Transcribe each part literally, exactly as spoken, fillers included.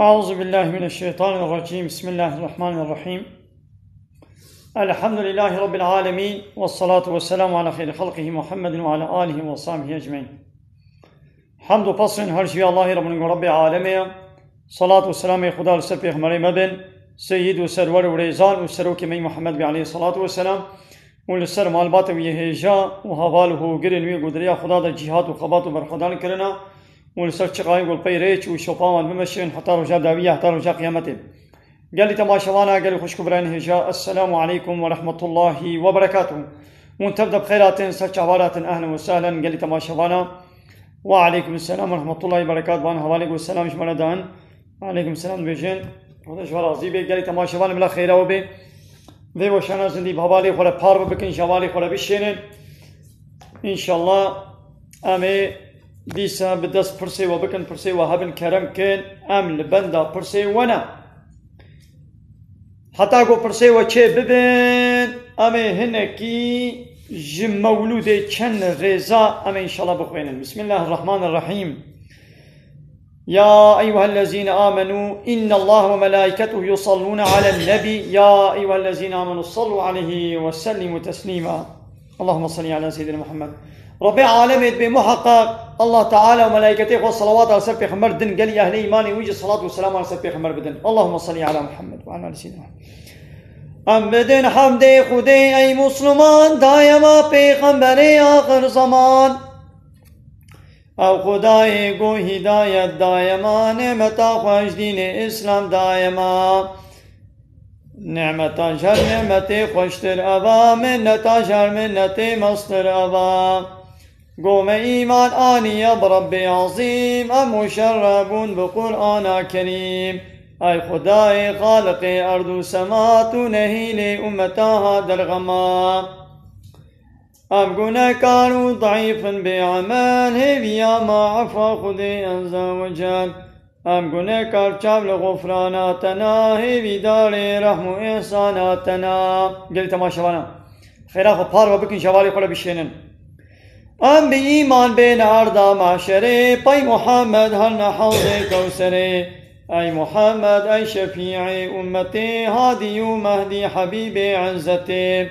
أعوذ بالله من الشيطان الرجيم. بسم الله الرحمن الرحيم. الحمد لله رب العالمين، والصلاة والسلام على خير خلقه محمد وعلى آله وصحبه أجمعين. Hamd û pesên her ji Allahê Rabbin û Rabbê alemê ye. Salat û selamê Xuda li ser pêxemberê me bin, seyyid û serwer û rêzan û serokê me Muhammed bê aleyhî salatu ve selam û li ser malbatê wî yê hêja û heval û hogirên wî ku di rêya Xuda de cîhat û xebat û berxwedan kirina û li ser çiqayên ku li pey rêç û şopa wan bimeşin heta roja dawî ya, heta roja qiyametê. Gelî temaşevana, gelî xwişk û birayên hêja, Esselamu aleykum ve rahmetullahi ve berekatuh. Hûn tev de bi xêr hatin, ser çavar hatin, ehlen ve sehlen, gelî temaşevana. Ve aleykum selam ve rahmetullahi ve berekatuh. Van hevalê ku selam ji me re dan. Aleykum selam dibêjin. Xuda ji we razî be. Gelî temaşevan bila xêra we be. Vê weşana zindî bi hevalê xwe re par bikin, ji hevalê xwe re bişênin. Înşallah em ê dîsa bi dest pirsê we bikin, pirsê we hebin, kerem kin. Em li benda pirsê we ne. Heta ku pirsê we çê bibin, em ê hinekî ji mewlûdê çend rêza em ê înşallah bixwînin. Bismillahirrahmanirrahîm. يا أيها الذين آمنوا إن الله وملائكته يصلون على النبي يا أيها الذين آمنوا صلوا عليه وسلموا تسليما. اللهم صل على سيدنا محمد. Rabbê alemê dibê muheqeq Allah Teala û melaîketê xwe selawat li ser pêxember din, gelî ehlê îmanê wî jî selat û selam li ser pêxember bidin. Allahümme salli ala Muhammed ve ala ali seyyidina Muhammed. Em bidin hemdê Xwedê ey Musliman, daima pêxemberê axir zaman. Ew Xwedayê ku hîdayet daima, nêmeta xwe ji dînê Îslam daima. Nîmeta ji her nîmetê xweştir eva, minneta ji her minnetê mestir eva. Ku me îman aniye bi Rebbê Ezîm, em muşerref bûn bi Qur'ana Kerîm. Ey Xwedayê Xaliqê erd û sema, tu nehîlê ummeta ha derxema. Em gunehkar û zeîf in bê emel, hêviya ma efwa Xwedê Ezze ve Cel. Em gunehkar çav li xofrana te na, hêvîdarê rehm û îhsana te na. Gelî temaşevana, xêra xwe par ve bikin, ji hevalê xwe re bişênin. Em bi îman bên erda mahşerê, pey Muhammed herine hewzê Kewserê. Ey Muhammed, ey şefîê ummetê, hadî û mehdî hebîbê izzetê.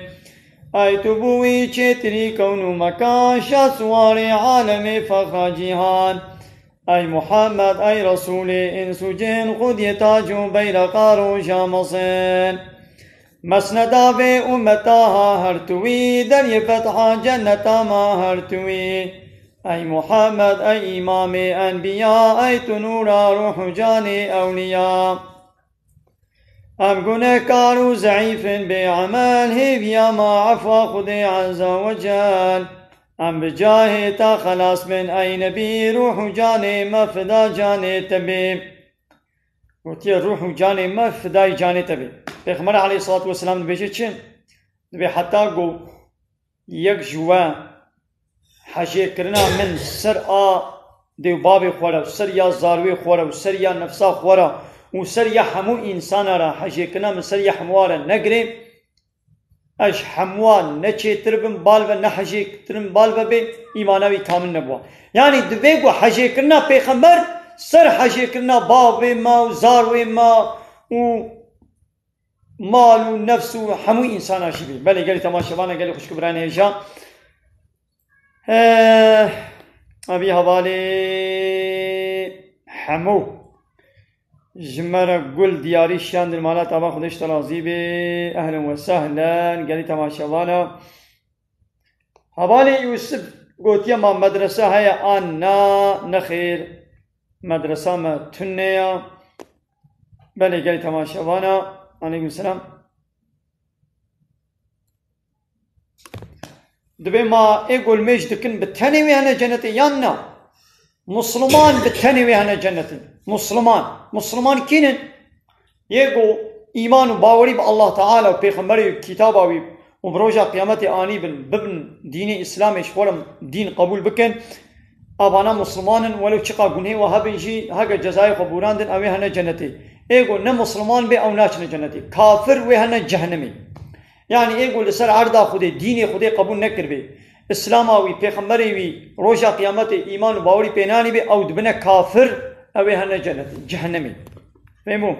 Ey tu bûyî çêtirî kewn û mekan, şahsuwarê alemê fexra cîhan. Ey Muhammed, ey Resûlê îns û cin, xwediyê tac û beyreqa roja mezin. Mesneda vê ummeta ha her tu wî, deriyê fetha cenneta ma her tu wî. Ey Muhammed, ey îmamê enbiya, ey tu nûra ruh û canê ewliya. Em gunehkar û zeîf in bê emel, hêviya ma efwa Xwedê Ezze ve Cel. Em bi cahê te xelas bin, ey Nebî, ruh û canê me fida canê te bê. Gotiye, ruh û canê me fidayî canê te bê. Pêxember aleyhissalatu vesselam dibêje çi? Dibê heta ku yek ji we hejêkirina min ser a dê û bavê xwe re û ser ya zarwê xwe re û ser ya nefsa xwe re û ser ya hemû însana re, hejêkirina min ser ya hemû re negirê, ez ji hemû ne çêtir bim, bal ve ne hejêtir bim, bal ve bê, îmana wî kamil nebû. Yanî divê ku hejêkirina pêxember ser hejêkirina bavê me û zarwê me û mal û nefs û hemû însana jî bî. Belê, gelî temaşevana, gelî xwişk û birayên hêja. Eh, evî hevalê hemû ji me re gul diyarî şiyandin, mala tava Xwedê ji te razî bê. Ehlen we sehlen, gelî temaşevana. Hevalê Yûsif gotiye, ma medrese heye an na? Nexêr, medresa me tune ya. Belê, gelî temaşevana. Aleykum selam. Dibê ma ê ku limêj dikin bi tenê wê hene cenetê yan na? Musliman bi tenê wê hene cenetê. Musliman. Musliman kînin? Yê ku îman û bawerî bi Allah Teala û Pêxemberê û kitaba wî û bi roja qiyametê anî bin, bibin dînê Îslamê, ji xwe re dîn qebûl bikin, evana Musliman in, welew çiqa gunhê we hebin jî, heke cezayê xwe bûrandin, ew ê hene cenetê. Ê ku ne Musliman bê, ew naçine cenetê. Kafir wê hene cehennemê. Yanî ê ku li ser erda Xwedê, dînê Xwedê qebûl nekiribê, Îslama wî, Pêxemberê wî, roja qiyametê îman û bawerî pê nanîbê, ew dibine kafir, ew ê hene cenetê, cehennemê. Fehmo.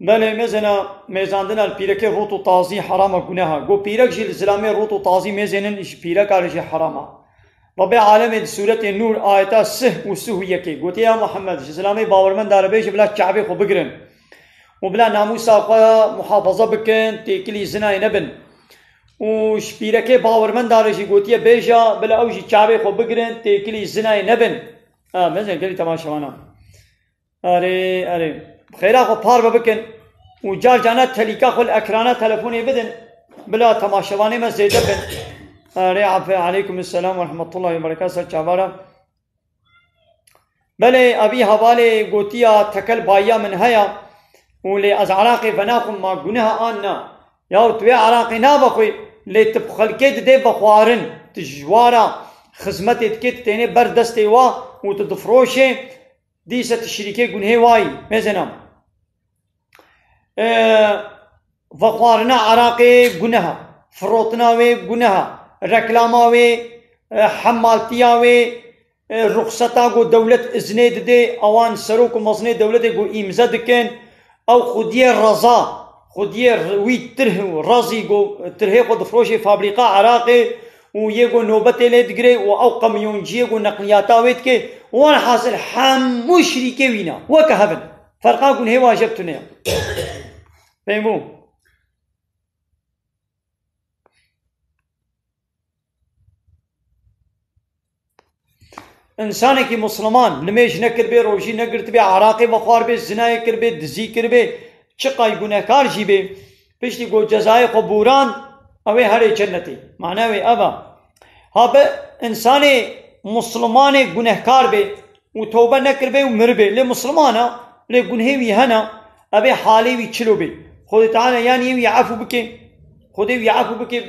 Belê, mêzena mêzandina li pîrekê rot û tazî herama guneha. Go pîrek jî li zilamê rot û tazî mêzênin, ji pîreka re jî herama. Rebê alemê di sûretê Nûr ayeta sih û sih û yekê gotiye, ya Muhammed, ji zilamê bawermenda re bêje bila çavê xwe bigirin û bila namûsa xwe muhafaza bikin, têkilî zinayê nebin. Û ji pîrekê bawermenda re jî gotiye, bêje bila ew jî çavê xwe bigirin, têkilî zinayê nebin. Ha, mêzên gelî temaşevana. Erê, erê. Xêra xwe parve bikin û car carna telîka xwe li ekrana telefonê bidin. Bila temaşevanê me zêde bin. Erê, afe, aleykum selam ve rahmetullahi ve berekat, ser çavara. Belê, evî hevalê gotiya tekel bayiya min heye û lê ez eraqê venaxwim, ma guneha an na? Yaw tu wê eraqê navexwî, lê tu bi xelkê didê vexwarin, tu ji wara xizmetê dikê, tu tênê ber destê wa û tu difiroşê, dîse tu şirîkê gunhê wayî, mêzena. E, vexwarina eraqê guneha, firotina wê guneha, reklama wê, e, hemaltiya wê, e, ruxseta ku dewlet iznê didê, ewan serok û mezinê dewletê ku îmze dikin, ew xwediyê reza, xwediyê r-, wî tirh û rezî ku tirhê xwe difiroşê fabrîqa eraqê û yê ku nobetê lê digirê û ew qemyonciyê ku neqliyata wê dike, welhasil hemû şirîkê wî ne. Weke hev in. Ferqa gunhê wan ji hev tune ye. Fehmo? Însanekî misliman nimêj nekiribê, rojî negirtibê, eraqê vexwaribê, zinayê kiribê, dizî kiribê, çiqay gunehkar jî bê, piştî ku cezayê xwe bûran, ew ê herê cennetê. Mana wê ev e. Ha be însanê mislimanê gunehkar bê û tewbe nekiribê û miribê, lê misliman e, lê gunhê wî hene, ev ê halê wî çilo bê. Xwedê Teala yanî wî efû bike, Xwedê wî efû bike,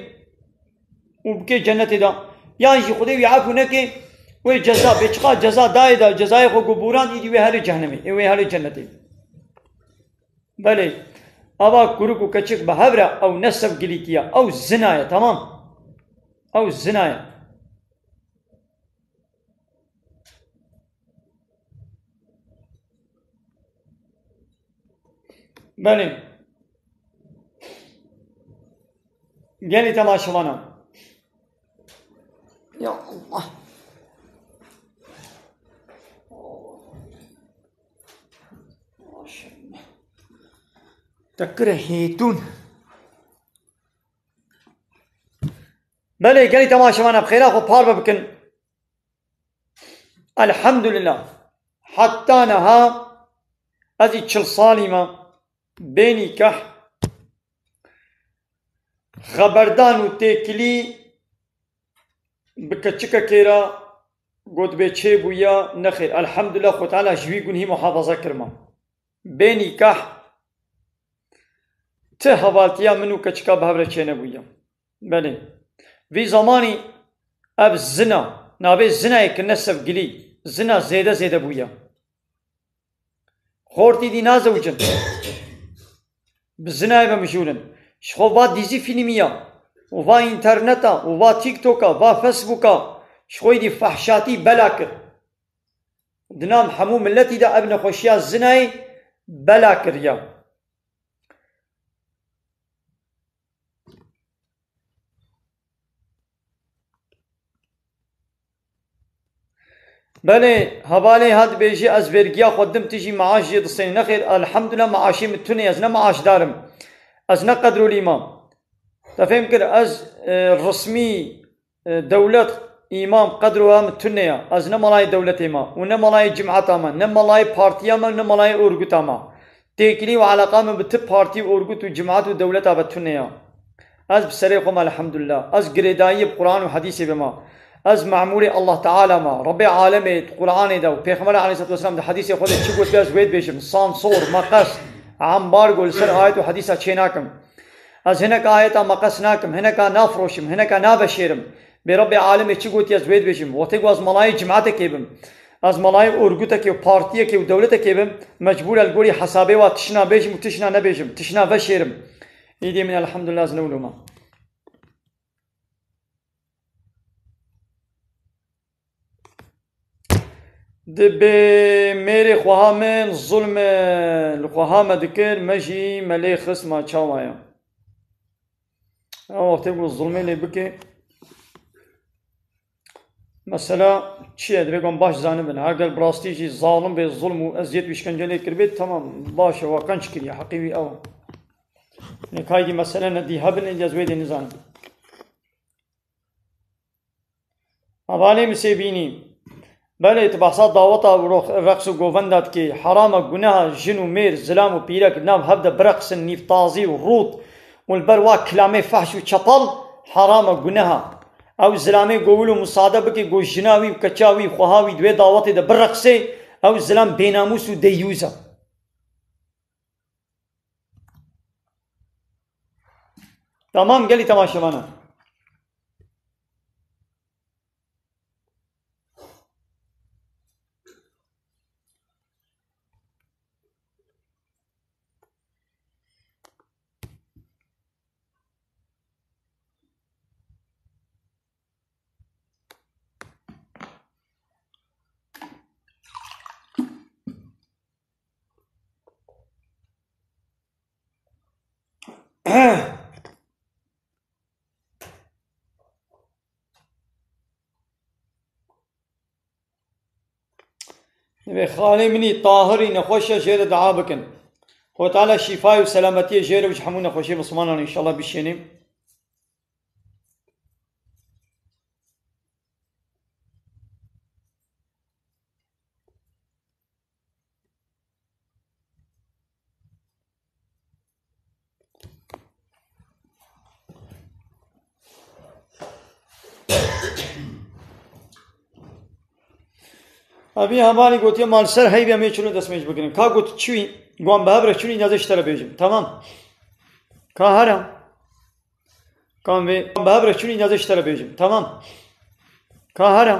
û bike cennetê de. Yan jî Xwedê wî efû neke, wê ceza, bê çiqa ceza dayê de, cezayê xwe ku bûrand, îdî wê herê cehnemê, ê wê herê cennetê. Belê, ava kurik û keçik bi hev re, ew ne sevgilîtî ye, ew zina ye, tamam? Ew zina ye. Belê. Gelî temaşevana. Ya Allah. Te kire hêtûn. Belê, gelî temaşevana, bi xêra xwe parve bikin. Elhamdulillah. Heta niha ez î çil salî me, bê nîkeh, xeberdan û têkilî bi keçikekê re got bê çêbûya, nexêr. Elhamdulillah, Xwe Teala ji wî gunhî muhafaza kirma. Bê nîkeh ti hevaltiya min û keçika bi hev re çênebûye. Belê. Vî zamanî ev zina, navê zinayê kirine sevgilî, zina zêde zêde bûye. Xortî dî nazewicin. Bi zinayê ve mijûl in. Ji xwe va dîzî fîlmî ya, û va înterneta, û va TikToka, va Facebooka, ji xwe dî fehşatî bela kir. Di nav hemû miletî de ev nexweşiya zinayê bela kiriye. Belê, hevalê ha dibêjî, ez vergiya xwe dim, tu jî meaş jê distênî. Nexêr, elhamdulillah, meaşê min tune, ez ne meaşdar im. Ez ne qedrolî me. Te fêm kir, ez, e, resmî, e, dewlet, îmam, qedroya min tune ye. Ez ne melayê dewletê me û ne melayê cimata me, ne melayê partiya me, ne melayê orguta me. Têkilî û eleqa min bi ti partî û orgut û cimat û dewleta ve tune ya. Ez bi serê xwe me, elhamdulillah. Ez girêdayiyê bi Quran û hedîsê be me. Ez memûrê Allah Teala me. Rebê alemê di Quranê de û Pêxember aleyhisselatu vesselam di hedîsê xwe de çi gotiye ez wê dibêjim. Sansor, meqes, embargo li ser ayet û hedîsa çê nakim. Ez hineka ayeta meqes nakim, hineka nafiroşim, hineka naveşêrim. Bê Rebê alemê çi gotiye ez wê dibêjim. Wextê ku ez melayê cimatekê bim, ez melayê orgutekê û partiyekê û dewletekê bim, mecbûr e li gorî hesabê wa tişna bêjim û tişna nebêjim, tişna veşêrim. Îdî min elhamdulillah ez ne wilo me. Dibê mêrê xweha min zulm li xweha me dikir, me jî me lê xist, ma çawa ye? Ew wextê ku zulmê lê bikê, mesela çi ye, divê ku em baş zanibin. Heger bi rastî jî zalim bê, zulm û eziyet û îşkence lê kiribê, temam, baş e, we qenc kiriye, heqî wî ew e. Lê kaygî mesele ne dî hebin, êdî ez wê dê nizanim. Hevalê min sê bînî. Belê, tu behsa daweta û rox-, reqs û govenda dikî. Heram e, guneha jin û mêr, zilam û pîrek li nav hev de bireqsin, nîvtazî û rût û li ber wa kilamê fehş û çepal, heram e, guneha. Ew zilamê govil û musade bikî, go jina wî û keça wî û xweha wî di wê dawetê de bireqsê, ew zilam bênamûs û deyûz e. Tamam, gelî temaşevana. Divê xalê min î Tahirî nexweş e, jê re dua bikin. Xwedê Teala şîfayê û selametiyê jê re û ji hemû nexweşê Mislimanan înşallah bişênê. Evî hevalî gotiye, ma li ser heyvê em ê çilo destmêj bigirin. Ka got çi wî? Got em bi hev re çûn, îcazê ji te re bêjim. Temam. Ka here. Ka em vê bi hev re çûn, îcazê ji te re bêjim. Temam. Ka here.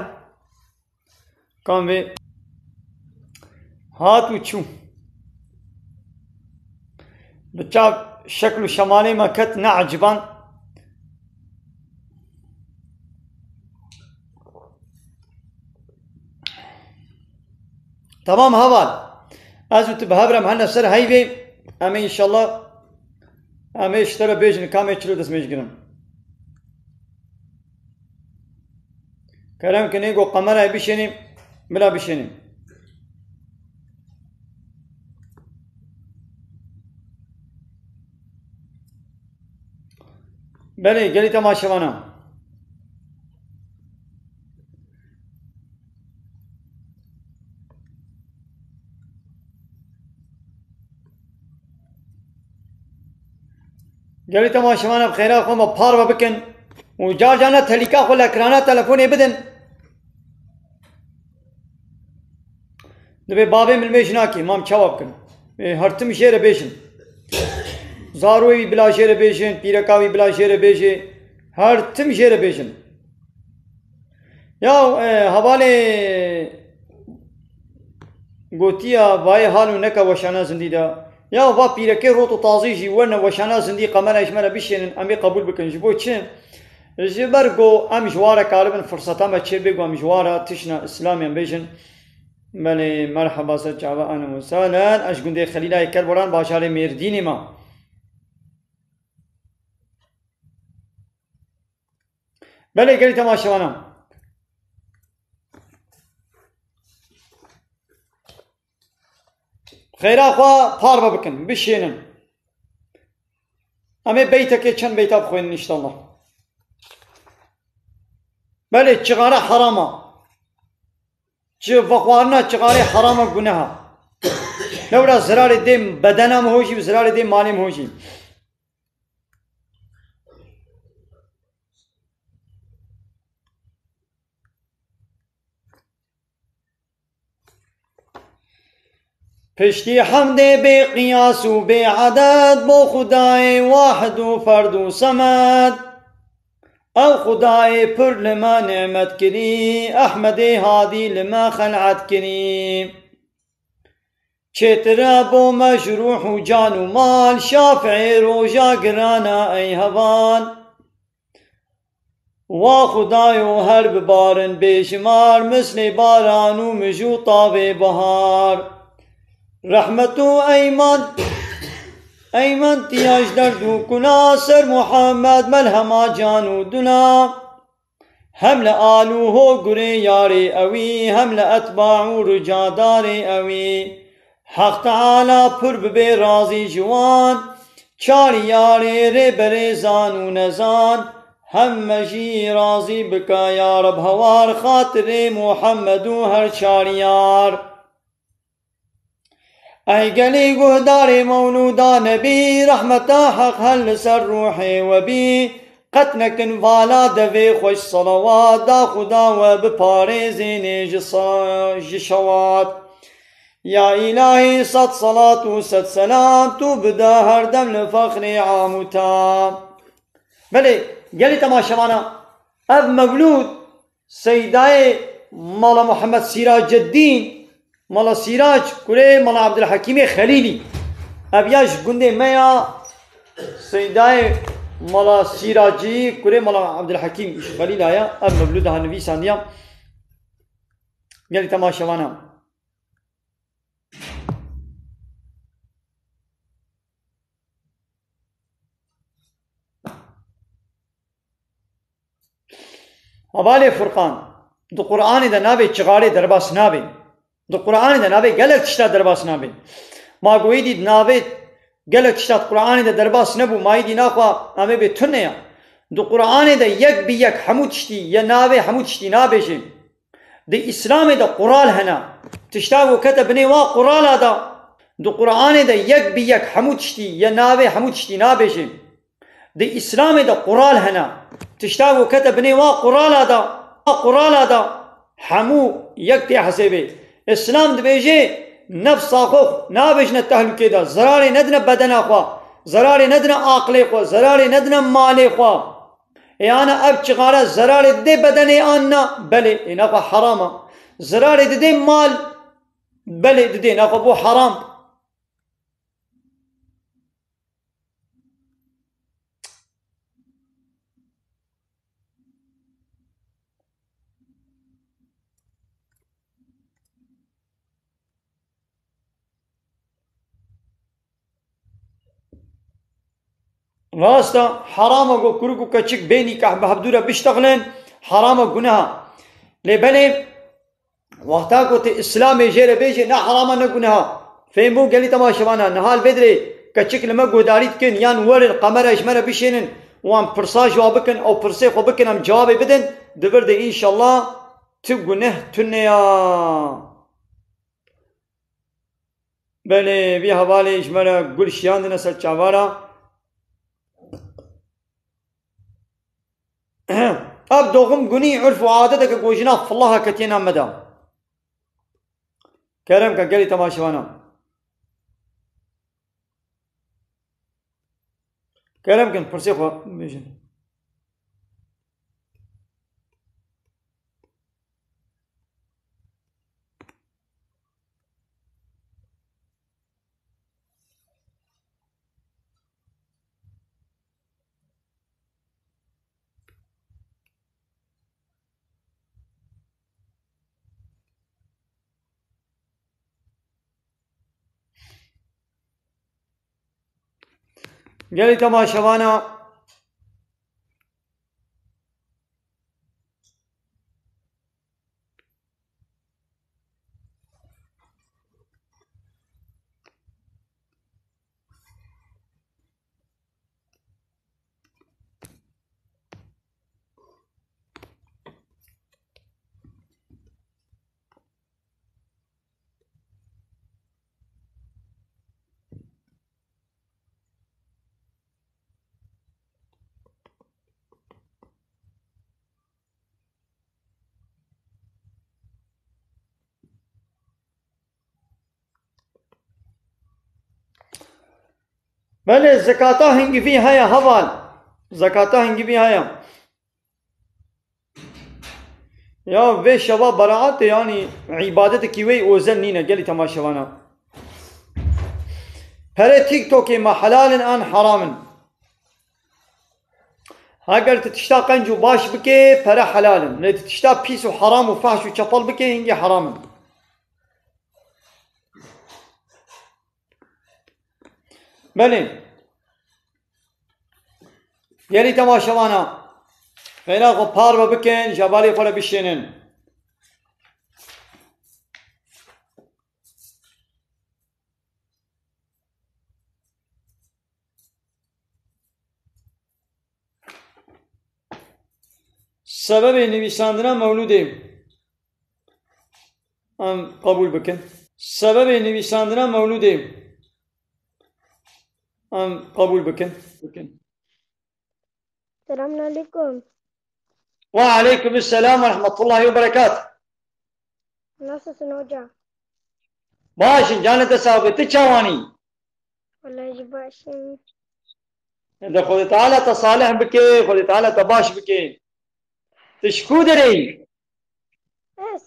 Ka em vê hat û çû. Bi çav şekl û şemalê me ket, ne eciban. Temam heval. Ez û tu bi hev re em hene ser heyvê. Em ê înşallah, em ê ji te re bêjin, ka em ê çilo destmêj girin. Kerem kinê go kamerayê bişênî, bila bişênî. Belê, gelî temaşevana. Gelî temaşevana bi xêra xwe me parve bikin û car carna telîka xwe li ekrana telefonê bidin. Dibê bavê min mêj nakê, mam çawa bikim? Ê, her tim jê re bêjin. Zaroyê wî bila jê re bêjin, pîreka wî bila jê re bêjê. Her tim jê re bêjin. Ya, e, hevalê gotiya vayê hal û neka weşana zindî de. Ya, va pîrekê rot û tazî jî werne weşana zindî, qemera ji me re bişênin, em ê qebûl bikin. Ji bo çi? Ji ber ku em ji wa re karibin firseta me çêbê ku em ji wa re tiştna Îslamê em bêjin. Belê, merheba, ser çava, ehlen we sehlen. Ez ji gundê Xelîlayê Kerboran, bajarê Mêrdînê me. Belê, gelî temaşevanan. Xêra xwe parve bikin, bişênin. Em ê beytekê, çend beyta bixwînin înşallah. Belê, çixare heram e. Çi vexwarina çixarê heram e, guneh e. Lewra zirarê dê bedena min hojî, zirarê dê malê min hojî. Piştî hemdê bê qiyas û bê edet bo Xudayê wahid û ferd û semed. Ew Xudayê pir li me nîmet kirî, Ehmedê Hadî li me xel'et kirî. Çêtir e bo me ji ruh û can û mal, Şafiê roja giran e ey heval. Wa Xudayo her bibarin bêjimar, mislê baran û mij û tavê bihar. Rehmet û eyman, eyman tiya ji derd û kuna, ser Muhammed melhema can û duna. Hem li al û ho gurê yarê ewî, hem li etba û ricadarê ewî. Heq Teala pir bibe razî ji wan, çar yarê rêberê zan û nezan, hemme jî razî bike ya Reb hewar, xatirê Muhammed û her çar yar. Ey gelî guhdarê mewlûda Nebî, rehmeta Heq her li ser ruhê we bî. Qet nekin vala devê xweş selawat, da Xuda we biparêzênê ji sa-, ji şewat. Ya îlahî sed selat û sed selam, tu bide her dem li fexrê am û tam. Belê, gelî temaşevana, ev mewlûd Seydayê Mala Muhammed Sîraceddîn, Mala Sîrac, kurê Mala Abdulhekîmê Xelîlî. Ev ya ji gundê me ya, Seydayê Mala Sîracî, kurê Mala Abdulhekîm ji Xelîla ya. Ev mewlûd ha nivîsandiya. Gelî temaşevana. Hevalê Furqan, di Qur'anê de navê çixarê derbas nabe. Di Qur'anê de navê gelek tişta derbas nabe. Ma goyî dî navê gelek tişta di Qur'anê de derbas nebû, ma yî dî naxwa em ê bê tune ya. Di Qur'anê de yek bi yek hemû tiştî, ye navê hemû tiştî nabêje. Di Îslamê de qural hene. Tişta ku kete binê wa qurala de. Di Qur'anê de yek bi yek hemû tiştî, ye navê hemû tiştî nabêje. Di Îslamê de qural hene. Tişta ku kete binê wa qurala de, wa qurala de hemû yek tê hesêbê. Îslam dibêje nefsa xwe nabêjine tehlûkê de, zerarê nedine bedena xwe, zerarê nedine aqilê xwe, zerarê nedine malê xwe. Ê ana ev çixare zerarê didê bedenê an na? Belê, ê naxwe heram e. Zerarê didê mal? Belê didê, naxwe bû heram. Rast e, heram e ku kurik û keçik bê nîkah bi hevdû re biştexilin, heram e, guneh e. Lê belê, wexta ku tu Îslamê jê re bêjê, ne heram e, ne guneh e. Fêm bû gelî temaşevana, niha li vê dirê keçik li me guhdarî dikin, yan werin qemera ji me re bişênin û em pirsa ji wa bikin, ew pirsê xwe bikin, em cewabê bidin, di vir de înşallah tu guneh tune ya. Belê, vî hevalê ji me re gul şiyandine ser çavara. Ev doxim gunî urf û adeteke ku jina filaha ketiye nav me de. Kerem ke gelî temaşevana. Kerem kin, pirsê xwe bêjin. Gelî temaşevana. Belê, zekata hingivî heye heval. Zekata hingivî heye. Ya vê şeva beraetê, yanî îbadetekî wê ozel nîne, gelî temaşevana. Perê TikTokê me helal in an heram in? Heger tu tişta qenc û baş bikê, pere helal in. Lê tu tişta pîs û heram û fehş û çepel bikê, hingî heram in. Belê. Gelî temaşevana, xêra xwe parve bikin, ji hevalê xwe re bişênin. Sebebê nivîsandina mewlûdê em qebûl bikin. Sebebê nivîsandina mewlûdê em qebûl bikin. Selamun aleyküm. Ve aleyküm selam ve rahmetullahi ve berekat. Nasılsın hoca? Başın, canı te sağ be, tu çawanî? Vallahi jî baş im. De Xwedê Teala te salih bike, Xwedê Teala te baş bike. Tu ji ku derê yî? Ez.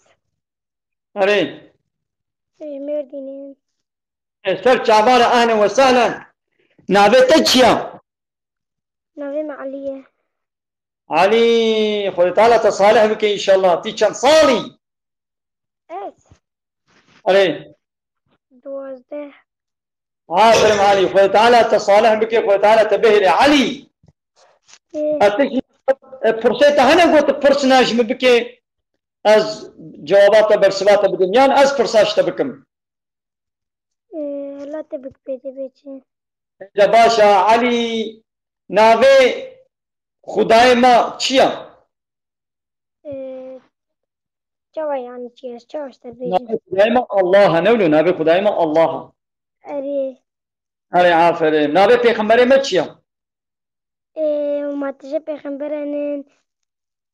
Erê. Ji Mêrdînê. E, ser çavara ehlen ve sehlen. Navê te çi ye? Navê me Elî ye. Elî, Xwedê Teala te salih bike înşallah. Tî çend salî? Ez? Erê. Duwazdeh. Aferin Elî. Xwedê Teala te salih bike, Xwedê Teala te bihêle. Elî. Ê. Ez te jî, e, pirsê te hene got, pirs ne ji min bike. Ez cewaba te, bersiva te bidim. Yan ez pirsa ji te bikim. Ee, hela te bik pê de bêçin. De baş e, Elî, navê Xwedayê me çi ye? Ee, çawa yani çi ye? Çawa ji te bêjin? Navê Xwedayê me Allah e, ne wilo? Navê Xwedayê me Allah e. Erê. Erê, aferin. Navê pêxemberê me çi ye? Ee, ma tu ji pêxemberan in,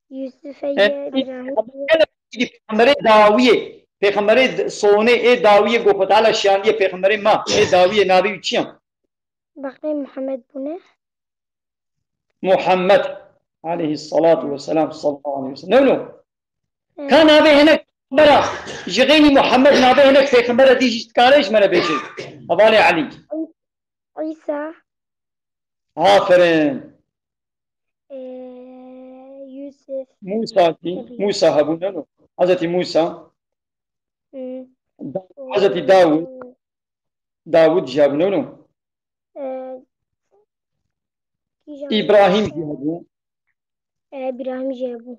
Yusuf E, heye, Îbrahîm heye. Pêxemberê dawiyê, pêxemberê d-, sonê ê dawiyê ku Xwe Teala şiyandiye pêxemberê me, ê dawiyê navê wî çi ye? Baqê Muhammed bûne. Muhammed aleyhissalatu vesselam, sallallahu aleyhi ve sellem. Ne wilo? Evet. Ka navê hinek pêxembera, ji xeynî Muhammed navê hinek pêxembera dî jî dikare ji me re bêje. Hevalê Elî. Îsa. Aferin. Ee, Yusuf. Musa jî, Tabii. Musa hebû, ne no? Hezretî Musa. Hı. Da-, Hezretî Dawud. Dawud jî hebû, ne no? Ee, kîjan? Îbrahîm jî hebû. Ee, Îbrahîm jî hebû.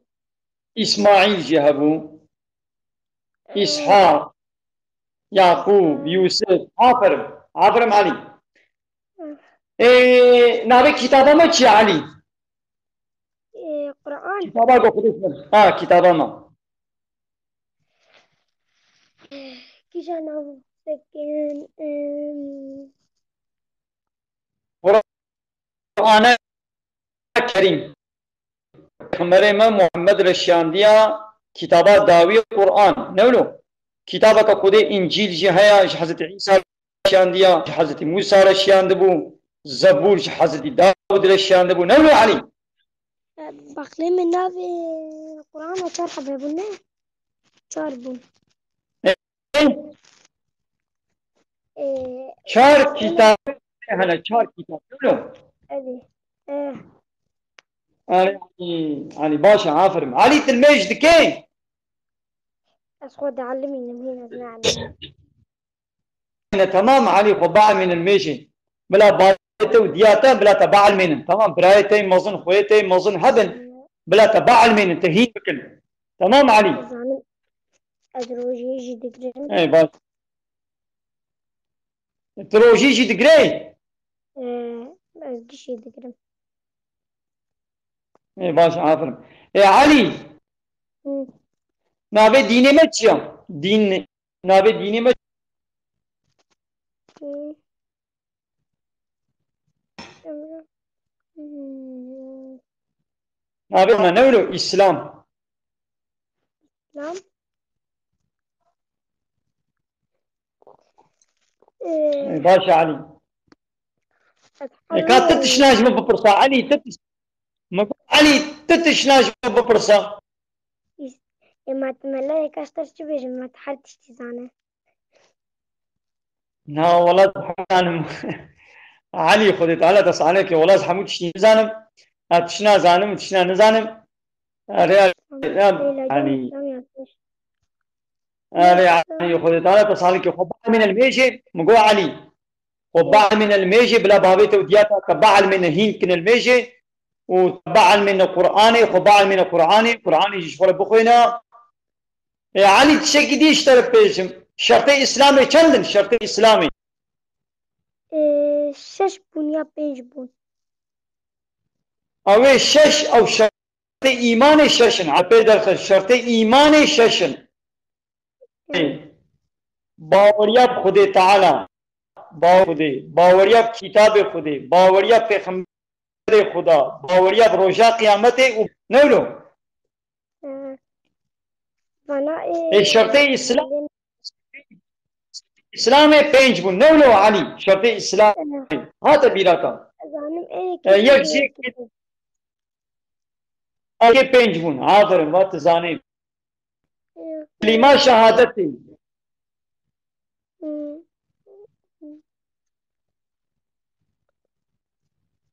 Îsmaîl jî hebû. Ee, Îshaq, Yaqûb, Yûsif. Aferin. Aferin Elî. Ê, navê kitaba me çi ye Elî? Ê, Quran. Kitaba ku Xwedê xwe. Ha, kitaba me. Kîja nav sekin, em, Qur'ane Kerîm. Pêxemberê me Muhammed re şiyandiya kitaba dawî Qur'an. Ne wilo? Kitabeke Xwedê Încîl jî heye, ji Hezretî Îsa re şiyandiya, ji Hezretî Mûsa re şiyandibû, Zebûr ji Hezretî Dawud re şiyandibû. Ne wilo Elî? Baqlê min navê Qur'ana çar hebe bûn, ne? Çar bûn. Ee, Çar kitab hene, çar kitab. Öyle mi? Elî. Ee. Elî, Elî, baş e, aferin. Elî, tu nimêj dikey? Ez xwe dielîmînim, hîn ez neelîmînim. Ne, temam, Elî, xwe bielmînin nimêjê. Bila bavê te û diya te, bila te bielmînin. Temam, birayê te mezin, xweyê te mezin hebin, bila te bielmînin, te hîn bikin. Temam, Elî. Ez zanim, ez rojiyê jî digirim. Ey, baş. Tu rojî jî digirê? Ee, ez gişî digirim. Ê, baş, aferin. Ê, Elî. Hı. Navê dînê me çi ye? Dîn, navê dînê me Hı. Navê me ne wilo? Îslam. Lan. Ee, Baş e, Elî. Eka tu tişna ji min bipirsa, Elî, tu tiş-, min got, Elî, tu tişna ji min bipirsa. Ê, ma tu mele eka ji te çi bêjim, ma tu her tiştî zane. Na, wela ez hemû zanim. Elî, Xwedê Teala te salih ke, wela ez hemû tiştî nizanim. Ez tiştî nazanim, tiştî nizanim. Erê, erê, yanî, erê, yanî, Xwedê Teala te salih ke. Xwe bielmîne li mêjê, min got Elî. Xwe bielmîne li mêjê, bila bavê te û diya te, te bielmîne hîn kine li mêjê û te bielmîne Qur'anê, xwe bielmîne Qur'anê, Qur'anê jî ji xwe re bixwêne. Ê Elî, tiştekî dî ji te re bêjim. Şertê Îslamê çend in? Şertê Îslamê? Ê, şeş bûn ya pênc bûn? Ew ê şeş, ew şertê îmanê şeş in. Epê derxe, şertê îmanê şeş in. Baweriya bi Xwedê Teala, bawer Xwedê, baweriya bi kitabê Xwedê, baweriya bi pêxemberê Xweda, baweriya bi roja qiyametê û ne wilo? Ee, bana, e, Ê şertê Îslam, Îslamê pênc bûn. Ne wilo Elî? Şertê Îslamê. Hate bîra te. Zanim, e, E, yek kî jî Ê pênc bûn. Aferin, va tu zanî. Kelîma şehadetê.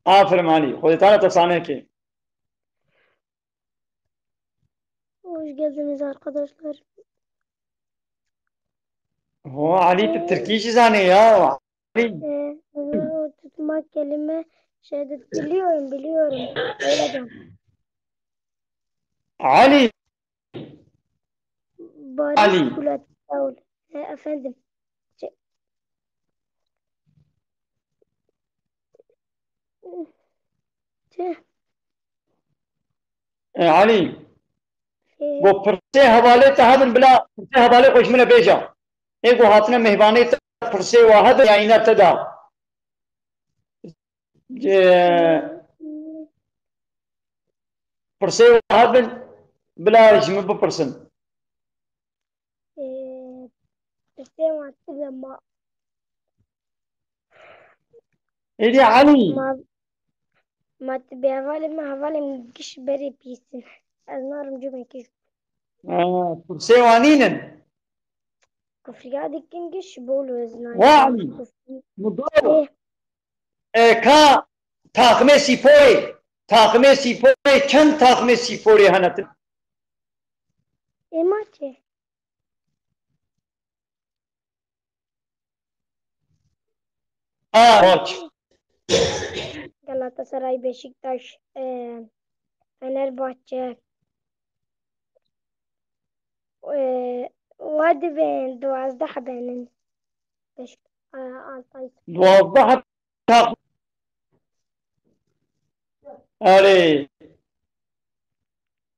Aferin Elî. Xwedê Teala te sanê ke. Hoş geldiniz arkadaşlar. Ho, Elî, tu tirkî jî zanî ya. Elî. Ee, tutmak kelime şehadet biliyorum, biliyorum. Öyle de. Elî. Elî. Barik kulat Saul. He, efendim. Şey, Tüh. E, Elî, Ee, go pirsê hevalê te hebin bila, pirsê hevalê xwe ji min re bêje. Ê go hatine mêhvanê te, pirsê wa hebin ya îne te da. E, pirsê wa hebin bila ji min bipirsin. Ee, pirsê wan tune ma. Êdî Elî. Ma, ma tu bê hevalê min, hevalê min giş berê pîs in. Ez narim cumekî. Ha, pirsê wan nînin. Kufriya dikin giş bol wezna. Wa Elî. Kufri. Min got. Ê. E, ka taxmê sîporê, taxmê sîporê, çend taxmê sîporê hene tu? Ê ma çi? Ha, maç. Galatasaray, Beşiktaş, e, Fenerbahçe, e, wa divên duwazdeh benin. Beşik-, e, Altay. Duwazdeh heb-, tak-, Erê.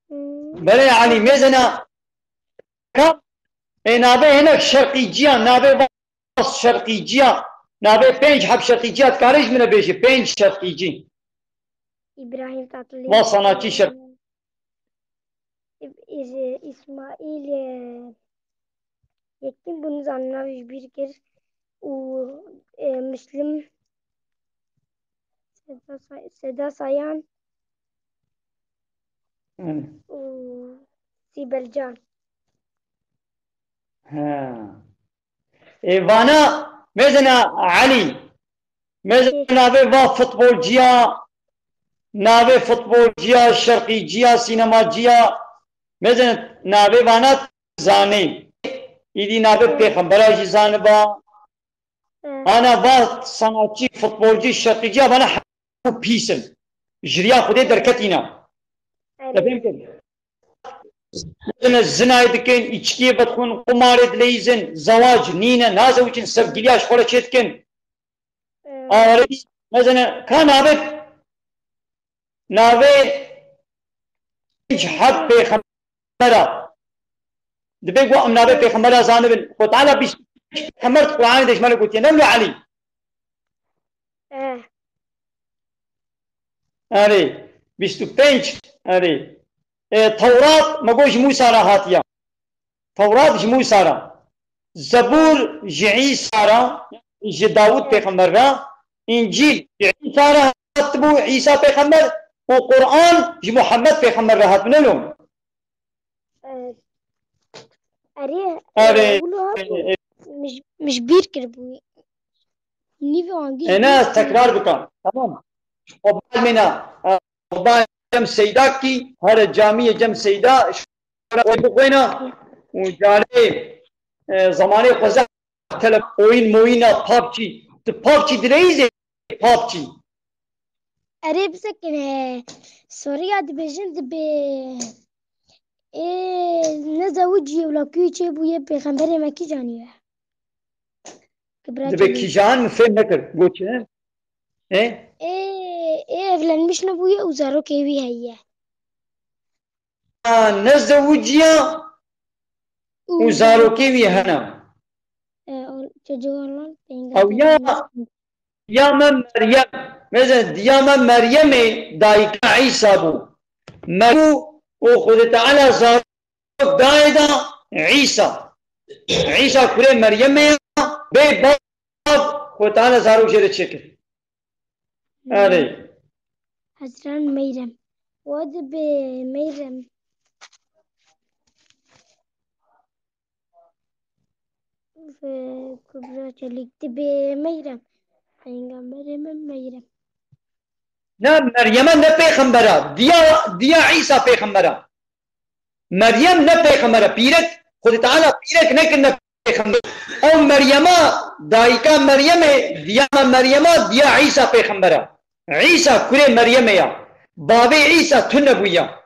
Hmm. Belê Elî, mêzena. Ka, ê navê hinek şerqîciya, navê vas şerqîciya, navê pênc heb şerqîciya, dikarî ji min re bêjî, pênc şerqîcî. İbrahim Tatlıses. Vas sanatçî şerq. İb-, İz-, İsmail, e, Yekin bunu zanîna ji bîr kir û, e, Müslüm, Seda Say-, Seda Sayan Hı. û Sibel Can. He. Ê vana mezina Elî. Mezina navê va futbolciya, navê futbolciya, şerqîciya, sînemaciya. Mezina navê vana zanî. Îdî navê pêxembera jî zaniba. Hı. Ana va sanatçî, futbolcî, şerqîciya vana hemû pîs in. Ji riya Xwedê derketîne. Evet. Te fêm kir? Mezine zinayê dikin, îçkiyê vedixwin, qumarê dileyîzin, zewac nîne, nazewicin, sevgiliya ji xwe re çêdikin. Evet. Arê, mezine, ka navê, navê pênc heb pêxembera. Dibe ku em navê pêxembera zanibin. Xwe Teala bîst pêxember di Qur'anê de ji me re gotiye. Ne wilo Elî? Eh. Erê, bîst û pênc, erê. E, Tewrat, me got ji Mûsa re hatiye. Tewrat ji Mûsa re. Zebûr ji Îsa re, ji Dawûd pêxember re. Încîl ji Îsa re hatibû, Îsa pêxember û Qur'an ji Muhammed pêxember re hatibû, ne lo? Eh, erê, Erê, eh, wilo hatibû, erê, erê. Min ji, min ji bîr kiribû. Nîvê angî E, ne, ez tekrar bikim. Tamam. Xwe bielmîne. Xweba Cem Seyda kî, here camiyê Cem Seyda, şora bixwêna û carê, e, zamanê xwe zehf telef-, oyîn moyîna PUBG. Tu PUBG dileyîzê PUBG. Erê bisekine. Soriya dibêjin dibê. Ê, ne zewicî wila kuyê çê bûye pêxemberê me kî caniye? Kibra Dibê çelî. Kîjan min fêm nekir. Got çi? Ê? Ê, ê evlenmiş nebûye û zarokê wî heye. Ne zewiciya û Û zarokê wî hene. E, o, çocuğu olan Ew ya, peygamber. Ya me Meryem, mesela diya me Meryemê dayika Îsa bû. Meryem û Xwedê Teala zarok dayê da Îsa. Îsa kurê Meryemê ya, bê bav Xwedê Teala zarok jê re çêkir. Erê. Hezran Meyrem. Wa dibê Meyrem. Ve Kubra Çelik dibê Meyrem. Peygamberê me Meyrem. Ne, Meryeme ne pêxembera. Diya, diya Îsa pêxembera. Meryem ne pêxembera. Pîrek, Xwedê Teala pîrek nekirine pêxember. Ew Meryema, dayika Meryemê, diya me Meryema, diya Îsa pêxembera. Îsa kurê Meryemê ya. Bavê Îsa tune bûya.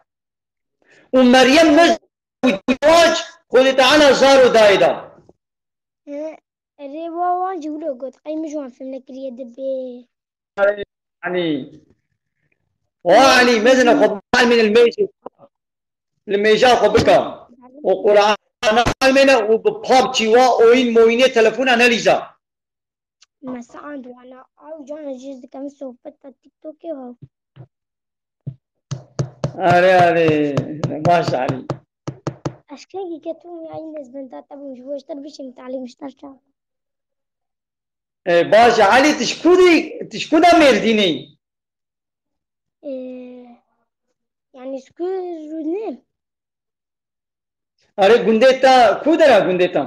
Û Meryem ne Û wac Xwedê Teala zaro dayê da. Erê wa wan jî wilo got. Qey min ji wan fêm nekiriye dibê. Elî. Wa Elî, mezine xwe bielmîne li mêjê. Li mêja xwe bika. Û Qur'ana elmêne û bi PUBG wa oyîn moyînê telefona nelîza. Mesela wana ew can jî dikem sohbeta TikTokê ha. Erê, erê. Baş Elî. Eşkengî ke tu ya yine ez benda te bûm ji bo ji te bişim talî mişter çav. E, baş Elî, tu ji ku dî, tu ji ku da Mêrdînê? E, yani ji ku rûnê? Erê gundê te ku dera gundê te?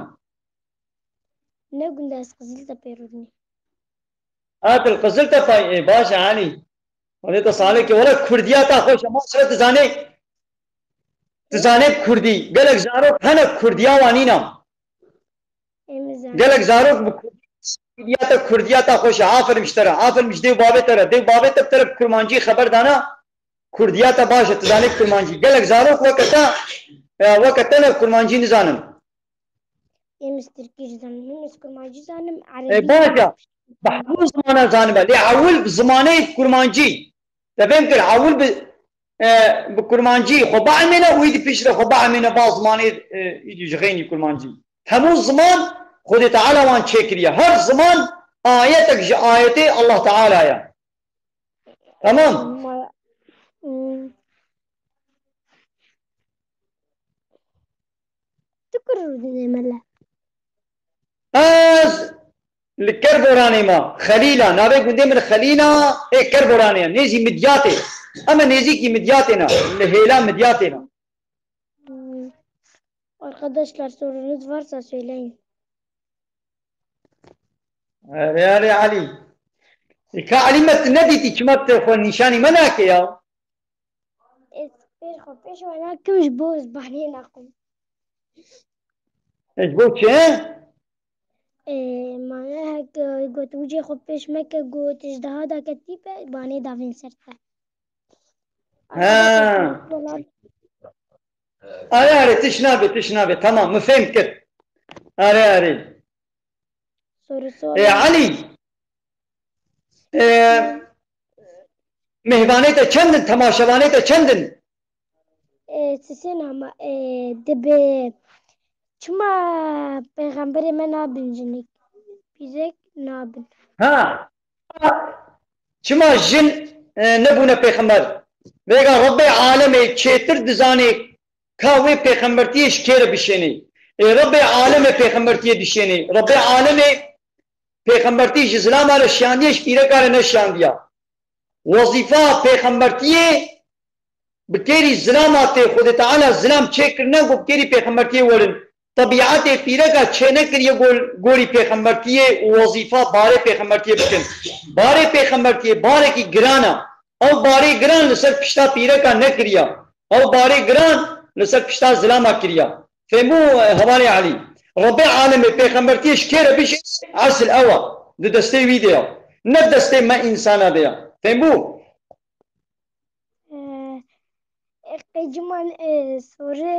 Ne gundê ez Qiziltepe rûnê. Ha, tu li Qiziltepe yî, ê, baş e, Elî. Wele te salekê, wele Kurdiya te xweş e, maşallah tu zanê, tu zanê Kurdî. Gelek zarok hene Kurdiya wan nîna. Ê, min zanî. Gelek zarok bi Kurdî, Kurdiya te, Kurdiya te xweş e. Aferin ji te re, aferin ji dê û bavê te re. Dê û bavê te bi te re bi Kurmancî xeber dana. Kurdiya te baş e, tu zanê Kurmancî. Gelek zarok weke te, e, weke te ne Kurmancî nizanin. Em ez Tirkî jî zanim, min ez Kurmancî zanim, E, Erebî baş e. Bi hemû zimana zanibe. Lê ewil bi zimanê Kurmancî. Te fêm kir, ewil bi, e, bi Kurmancî xwe bielmêne û îdî piştre xwe bielmêne ba zimanê, e, îdî ji xeynî Kurmancî. Hemû ziman Xwedê Teala wan çêkiriye. Her ziman ayetek ji ayetê Allah Teala ye. Tamam. Ma-, hmm. Tu kur rûdinê mele? Ez li Kerboranê me. Xelîla. Navê gundê min Xelîla ê Kerboranê ye. Nêzî Midyatê. Em ê nêzîkî Midyatê ne. Li hêla Midyatê ne. Hmm. Arkadaşlar, sorunuz varsa söyleyin. Erê, erê, Elî. E, ka Elî me tu nedîtî, çima tu xwe nîşanî me nake ya? Ez pêş xwe pêş we nakim ji bo ez banê naxwim. E, ji bo çi? E, mane hek, e, got wicê xwe pêş meke, got ji daha da ketî be, banê davên ser te. Ha. Erê, erê, tiş nabe, tiş nabe. Tamam, min fêm kir. Erê, erê. Soru sor. E, Elî. E, mêvanê te çend in, temaşevanê te çend in? E, sisên ama, e, dibe çima pêxemberê me nabin jinik? Pîrek nabin. Ha. Çima jin, e, nebûne pêxember? Vêga Rebbê alemê çêtir dizanê ka wê pêxembertiyê ji kê re bişênê. Ê Rebbê alemê pêxembertiyê dişênê. Rebbê alemê pêxembertî ji zilama re şiyandiye, ji pîreka re neşiyandiya. Wezîfa pêxembertiyê bi kêrî zilama tê, Xwedê Teala zilam çêkirine ku bi kêrî pêxembertiyê werin. Tebîetê pîreka çênekiriye gol-, gorî pêxembertiyê û wezîfa barê pêxembertiyê bikin. Barê pêxembertiyê barekî giran e. Ew barê giran li ser pişta pîreka nekiriya. Ew barê giran li ser pişta zilama kiriya. Fêmbû, e, hevalê Elî. Rebê alemê pêxembertiyê ji kê re bijî, esil ew e. Di destê wî de ya. Ne destê me însana de ya. Fêmbû? Eh, eh, qey ciman, eh, sore,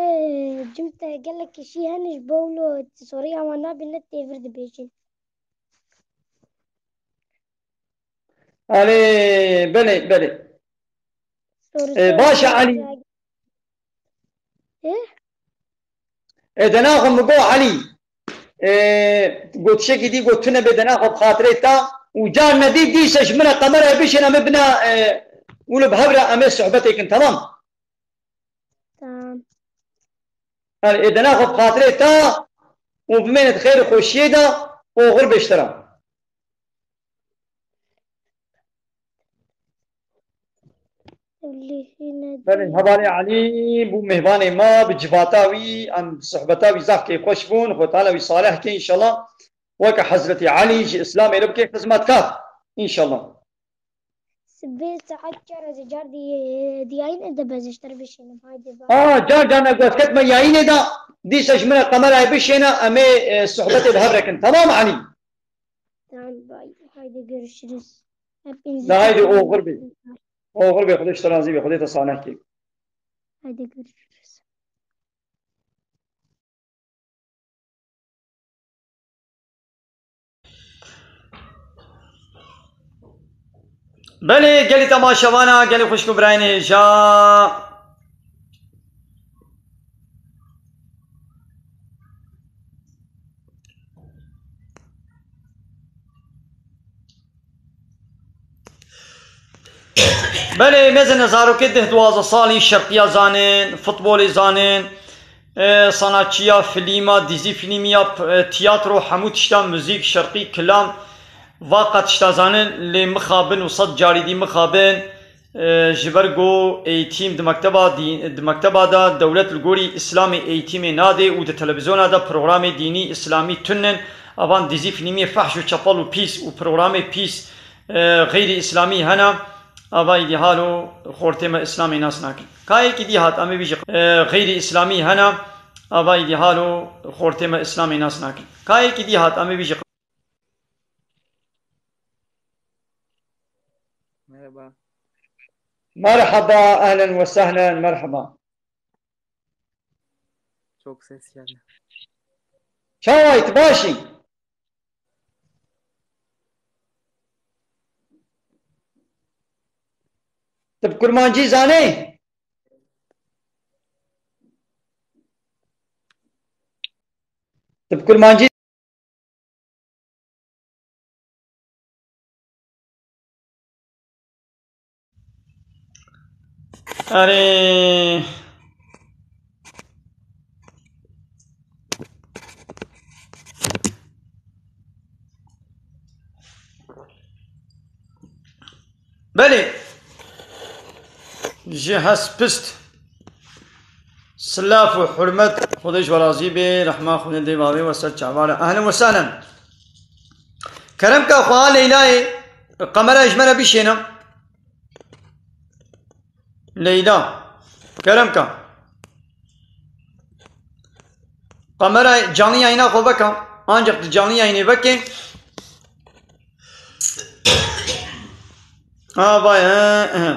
eh, cim te gelek kişî hene ji bo wilo soriya wan nabî ne têvir dibêjin. Erê, belê, belê. Sore, Ee, sore baş e, Elî. Ê? Ê, dena xwe min got Elî. Ê, gotişekî dî got tune bê dena xwe bi xatirê ta. Û car nedî dîse ji min re qemerayê bişêne min bina, ê, wilo bi hev re em ê sohbetê kin, temam? Tamam. Erê, ê, dena xwe bi xatirê ta û bimêne di xêr û xweşiyê de, oxir bê ji te re. Belê, hevalê Elî bû mêvanê me, bi civata wî, em bi sohbeta wî zaf kêfxweş bûn. Xwe Teala wî salih ke înşallah. Weke Hezretî Elî ji Îslamê re bike xizmetkar. Înşallah. Sibê saet çar ez ê car di, di yayînê de ez ê ji te re bişînim. Haydi bay. A, car car ne gotketme yayînê de, dîsa ji min re qemerayê bişêne, em ê, e, sohbetê li hev re kin. Tamam Elî? Tamam, bay. Haydi görüşürüz. Hepinizi Da haydi, çok oxir bê. Oxir bê, Xwedê ji te razî bê, Xwedê te salih kê. Haydi görüşürüz. Belê, gelî temaşevana, gelî xwişk û birayên hêja. Belê, mezin zarokê deh duwazdeh salî şerqiya zanin, futbolê zanin, e, sanatçiya, filîma, dîzî filîmiya, p-, e, tiyatro, hemû tişta, muzîk, şerqî, kilam, va qet tişta zanin, lê mixabin û sed carî dî mixabin, e, ji ber ku eğitim di mekteba dî-, di mekteba de dewlet li gorî Îslamê eğitimê nade û di televîzyona de programê dînî Îslamî tunin, avan dîzî filîmiyê fehş û çepel û pîs û programê pîs, e, xeyrî Îslamî hene, ava îdî halo xortê me Îslamê nas nakin. Ka yekî dî hat, em ê bîjî, e, xeyrî Îslamî hene, ava îdî halo xortê me Îslamê nas nakin. Ka yekî dî hat, em ê bîjî. Merhaba. Merhaba, ehlen ve sehlen, merhaba. Çok ses geldi. Çawayt, başî. Tu bi kurmancî zanî? Tu bi kurmancî Erê. Belê. Ji hespist. Silav û hurmet, Xwedê ji we razî bê, rehma Xwedê dê bavê we ser çava re. Ehlen we sehlen. Kerem ka xwe ha Leyla'yê, qemera ji me re bişêne. Leyla. Kerem ka. Qemera canlı yayına xwe veka. Ancak di canlı yayınê veke. Ha, vay, he, he.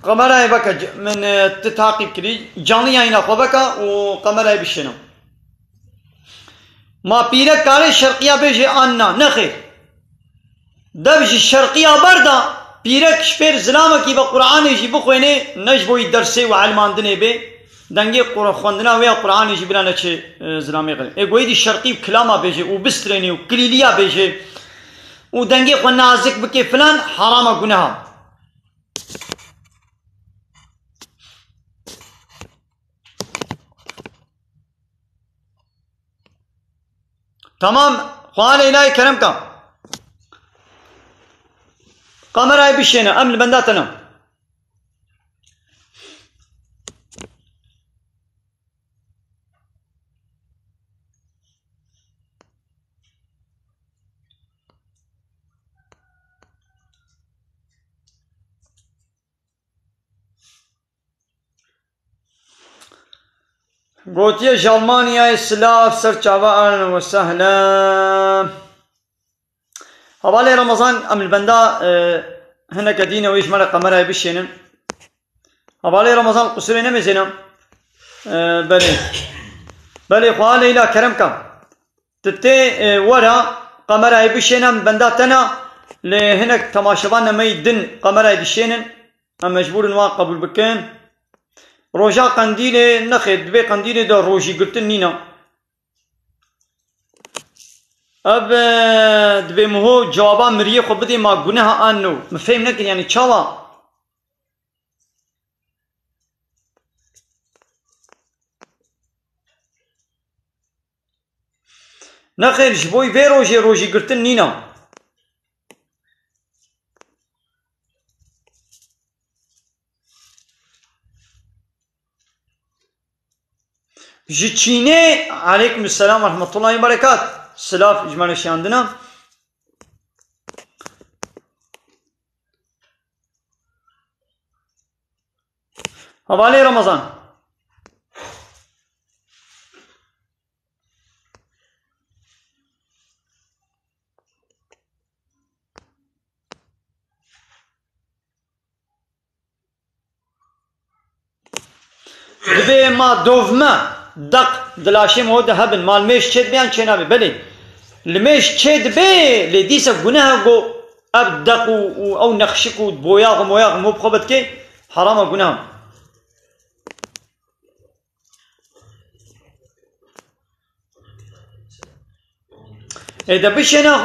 Kamerayê veke, c-, min, e, ti taqîb kirî. Canlı yayına xwe veke û kamerayê bişêne. Ma pîrek kare şerqiya bêje an na? Nexêr. Dev ji şerqiya berda, pîrek ji fêr zilamekî be Qur'anê jî bixwênê, ne ji bo wî dersê û elmandinê bê. Dengê Qur-, xwendina wê ya Qur'anê jî bila neçê, e, zilamê xelê. Ê ku êdî şerqî û kilama bêje û bistrênê û kilîliya bêje û dengê xwe nazik bike filan, herama guneha. Tamam, xwe Leyla'yê kerem ka. Kamerayê bişêne, em li benda te ne. Gotiye ji Almanyayê silav ser çava, ahlen we sehlen. Hevalê Remezan, em li benda, e, hineke dîne wê ji me re kamerayê bişênin. Hevalê Remezan, qusûrê nemêzêne. E, belê. Belê, xwe Leyla, kerem ka. Tu tê, e, were kamerayê bişêne, em benda te ne, lê hinek temaşevanê me yî din kamerayê dişênin. Em mecbûr in wan qebûl bikin. Roja qendîlê, nexêr, di vê qendîlê de rojî girtin nîne. Ev, e, divê min ho cewaba miriyê xwe bidê, ma guneha an no? Min fêm nekir, yanî çawa? Nexêr, ji bo vê rojê rojî girtin nîne. Ji Çînê, aleykum selam ve rahmetullahi ve berekat. Silav ji me re şiyandine. Hevalê Remezan. Divê ma dovme, deq, di laşê me de hebin, ma li mêj çê dibe yan çê nabe? Belê, li mêj çê dibe, lê dîsa guneh e ku ev deq û, û ew nexşik û boyax û moyax û mo bi xwe vedike, heram e, guneh e. Ê de bişêne,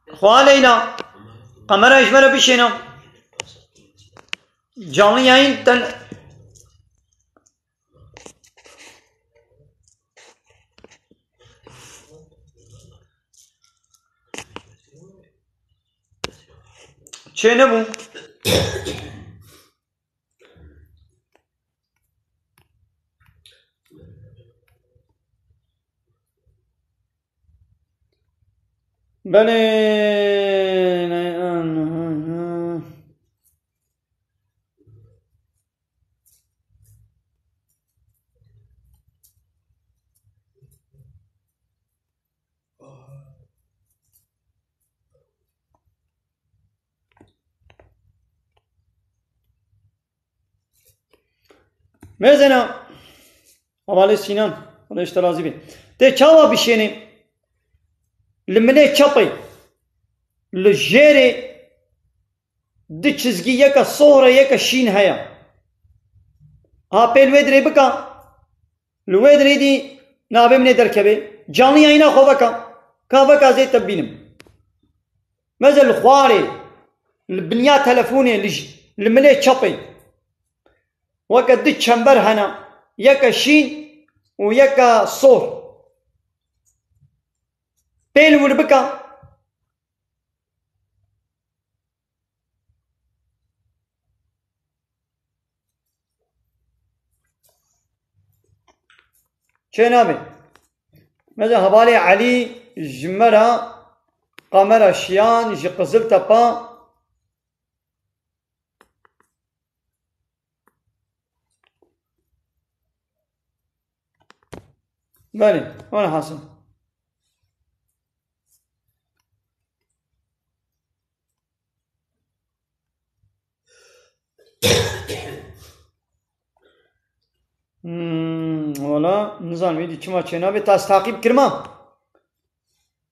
xwe Leyla. Kamera ji me re bişêne. Canlı yayın ten- Çê nebû. Belê, ne, an, Mêzena, hevalê Sînan, Xwedê ji te razî be. Tê çawa bişênê? Li milê çepê, li jêrê du çizgî, yeka sohr e, yeka şîn heye. Ha pêl wê dirê bika, li wê dirê dî navê min ê derkeve. Canlı yayına xwe veka. Ka veka zê te bînim. Meze li xwarê, li binya telefonê, li j-, li milê çepê. Weke du çember hene. Yeke şîn û yeke sohr. Pêl wir bika. Çê nabe. Mesela hevalê Elî ji me re kamera şiyan ji Qiziltepe. Belê, welhasil. Hmm, wala, nizanim, êdî çima çênabe, te ez taqîb kirma.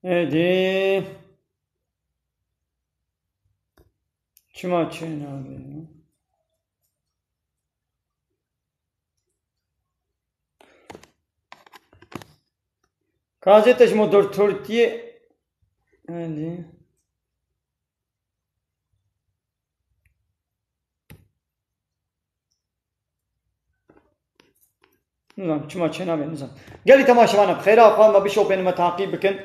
Êdî. Çima çênabe? Ka zê te ji moderatörtiyê, êdî. Nizanim, çima çênabe, nizanim. Gelî temaşevana, bi xêra xwe me bişopêne, me taqîb bikin.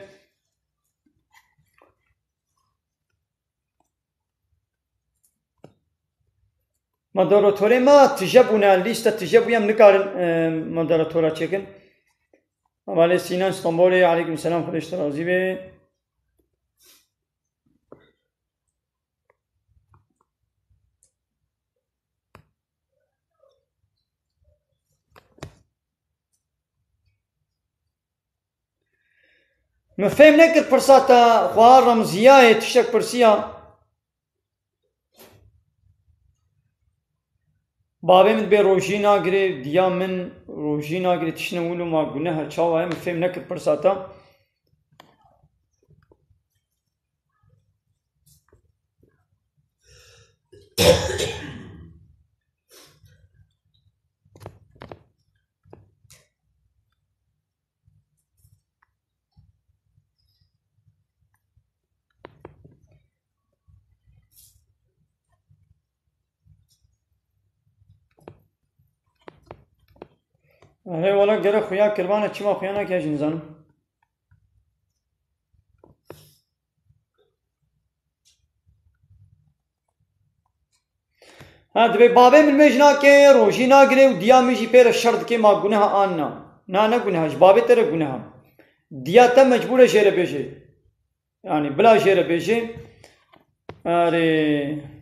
Moderatorê me tije bûne, lîste tije bûye, em nikarin, e, moderatora çêkin. Hevalê Sînan Stenbolê, aleykum selam, Xwedê ji te razî be. Min fêm nekir pirsa te, xweha Remziyayê tiştek pirsiya. Bavê min dibê rojî nagirê, diya min rojî nagirê, tiştine wilo ma guneh e, çawa ye, min fêm nekir pirsa te. Erê wala gere xuya kirbane, çima xuya nake jî nizanim. Ha, dibê bavê min mêj nake, rojî nagire û diya min jî pê re şer dike, ma guneha an na? Na, ne guneha, ji bavê te re guneha. Diya te mecbûr e jê re bêje. Yani bila jê re bêje. Erê.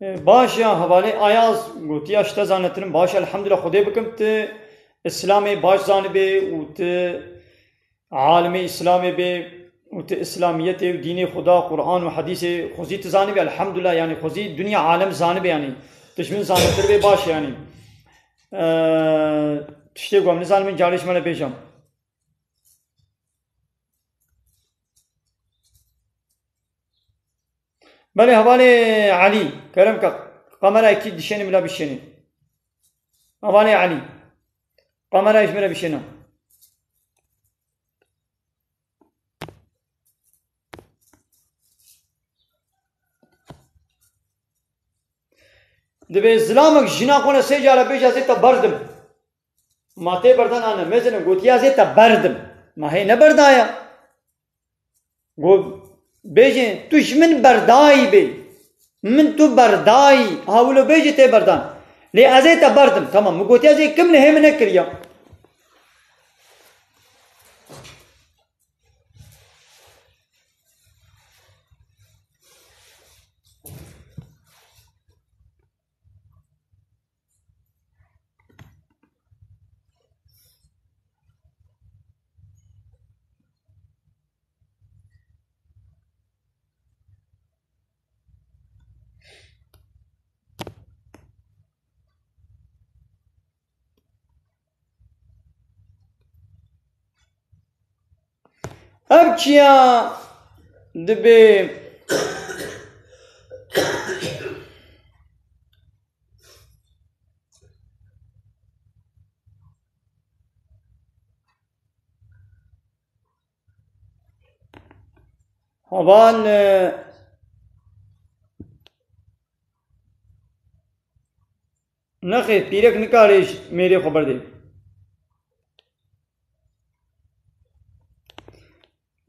E, baş ya, hevalê Ayaz gotiya, ji te zanetirim baş, elhamdülillah, Xwedê bikim tu Îslamê baş zanibê û tu alimê Îslamê bê û tu Îslamiyetê û dînê Xuda, Quran û Hedîsê xwezî tu zanibê, elhamdülillah, yani xwezî dinya alem zanibê, yani tu ji min zanetir bê baş, yani. E, tiştê ku em nizanin min carê ji me re bêjam. Belê, hevalê Elî, kerem ke, kamerayekî dişênî bila bişênî. Hevalê Elî, kamerayê ji min re bişêne. Dibê zilamek jina xwe ne sê cara bêje, ez ê te berdim. Ma tê berdan an ne, mezin e, gotiye ez ê te berdim. Ma hê neberdaye. Got, bêjê, tu ji min berdayî bê. Min tu berdayî. Ha wilo bêjê tê berdan. Lê ez ê te berdim. Tamam, min gotiye ez ê kim, lê hê min nekiriya. Ev çiya dibê? Heval, e, nexêr, pîrek nikare ji mêrê xwe berdê.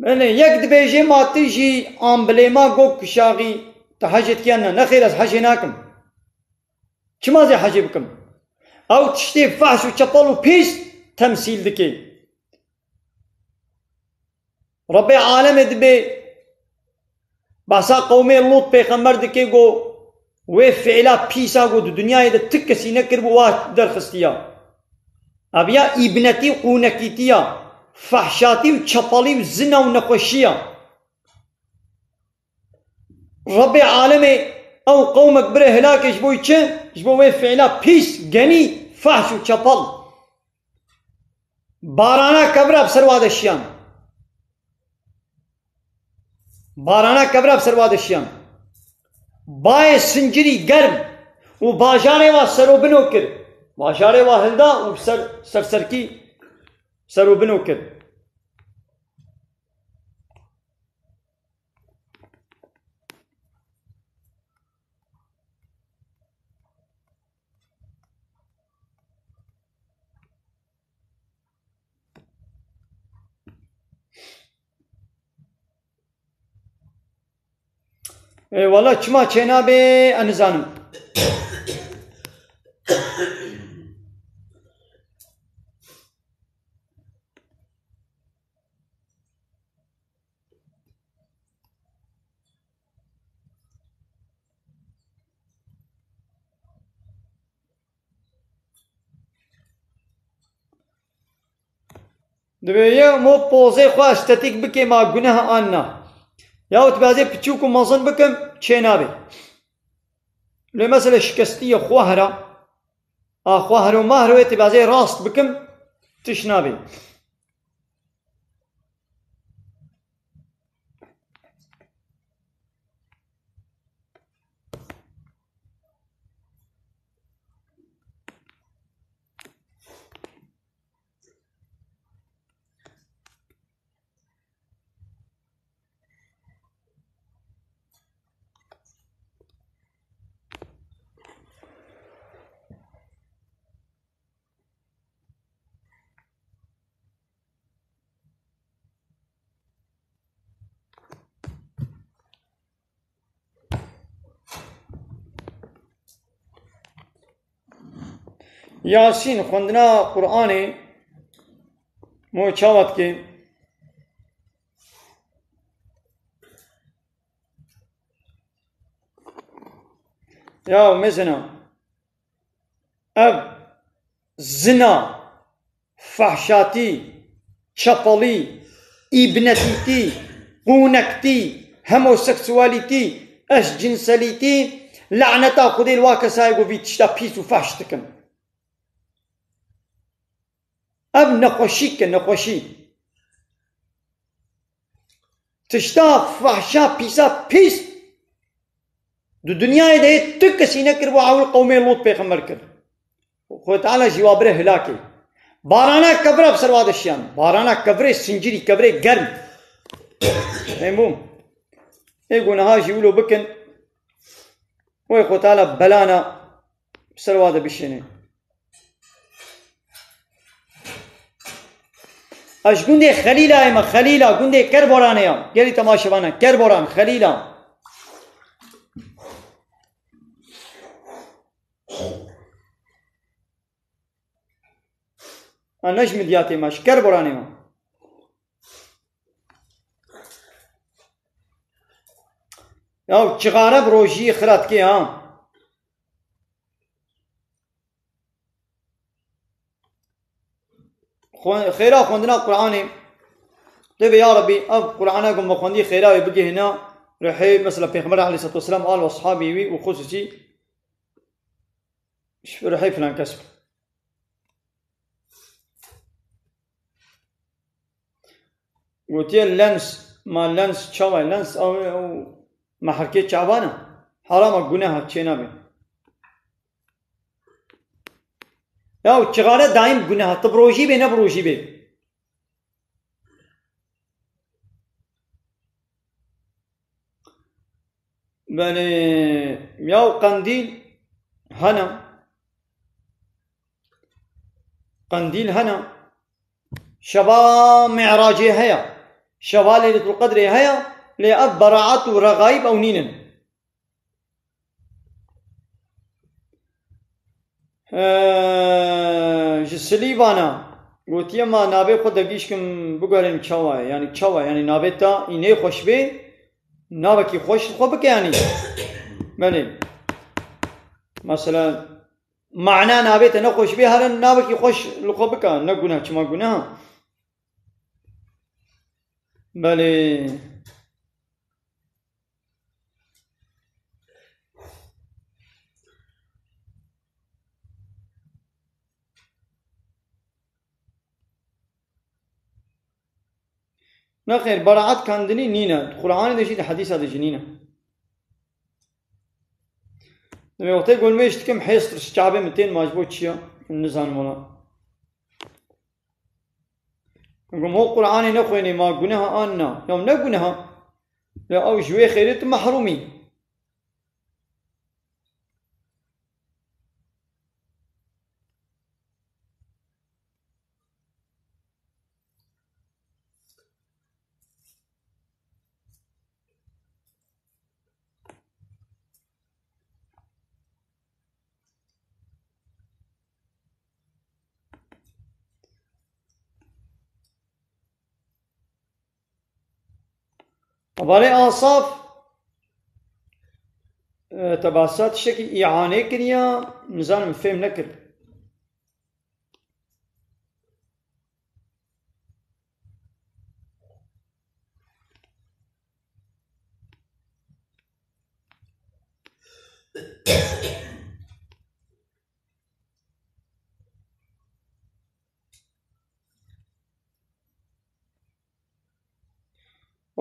Belê, yek dibêje, ma tu jî ambilêma gok kuşaxî, tu hecê dikiya ne? Nexêr, ez hecê nakim. Çima zê hecê bikim? Ew tiştê fehş û çepel û pîs temsîl dike. Rebê alemê dibê behsa qewmê Lût pêxember dike, go wê fiîla pîsa, go di dinyayê de ti kesî nekiribû, wa derxistiya. Ev ya îbnetî û qûnekîtiya, fehşatî û çepelî û zina û nexweşiya. Rebê alemê ew qewmek bire helakê ji bo çi? Ji bo wê fiîla pîs, genî, fehş û çepel. Barana kevra bi ser wa de şiyan. Barana kevra bi ser wa de şiyan. Bayê sincirî germ û bajarê wa serobino kir. Bajarê wa hilda û ser, serserkî serobino kir. Ê, wala çima çênabe, ez nizanim. Divê yê mo pozê xwe estetîk bikê, ma guneh an na. Ya tu bazê piçûk û mezin bikim, çê nabê. Lê mesela şikestiye xwehra, a xwehro mahro yê tu bazê rast bikim, tiş nabê. Yasîn, xwendina Qur'anê mo çawa dikê? Ya mezina. Ev zina, fehşatî, çepelî, îbnetîtî, qûnektî, homoseksualîtî, eşcinselîtî, laneta Xwedê li wa kesayê ku vî tişta pîs û fehş dikin. Ev nexweşîk e, nexweşî. Tişta fehşa, pîsa, pîs di dinyayê de yê tu kesî nekiribo, ewil qewmê Lût pêxember kir. Xwedê Teala jî wa bire hilakê. Barana kevira bi ser wa de şiyan. Barana kevirê sincirî, kevirê germ. Êm bû. Ê guneha jî wilo bikin. Wê Xwedê Teala belana bi ser wa de bişêne. Ez ji gundê Xelîlayê me, Xelîla, gundê Kerboranê ya. Gelî temaşevana, Kerboran, Xelîla. Ha, ne ji Midyatê me, ji Kerboranê me. Ya çixare bi rojiyê xira dikê ha. Xwe-, xêra xwendina Qur'anê. Divê ya Rebî, ev Qur'ana ku me xwendî xêra wê bigihîne rihê, mesela Pêxember aleyhisselatu vesselam, al û ashabê wî û xusûsî ji rihê filan kes. Gotiye lens, ma lens çawa ye? Lens ew, ew meherkê çavan e. Haram e, guneh e, çê nabe. Ya çixare daîm guneh e. Tu bi rojî bê, ne bi rojî bê. Belê, ya qendîl hene. Qendîl hene. Şeva Mi'racê heye. Şeva Leyletul Qedrê heye. Lê ev beraat û regaîb ew nînin. Ee, ji Silîvana gotiye, ma navê xwe degîşkim, biguherînim çawa ye, yanî çawa ye, yanî navê te înê xweş bê, navekî xweş li xwe bike, yanî. Belê. Mesela, mana navê te ne xweş bê, herin navekî xweş li xwe bike, ne guneh, çima guneh? Belê. Nexêr, beraat kendinî nîne. Di Qur'anê de jî, di hedîsa de jî nîne. Divê wextê ku hêz dikim, hêz çavê min tên, ma ji bo çi ya? Nizanim wela. Gum ho Qur'anê nexwênê, ma guneha an na? Ya ne guneha. Lê ew ji wê xêrê tu mehrûm î. Hevalê Asaf, e, te behsa tiştekî îanê kiriya, nizanim fêm nekir.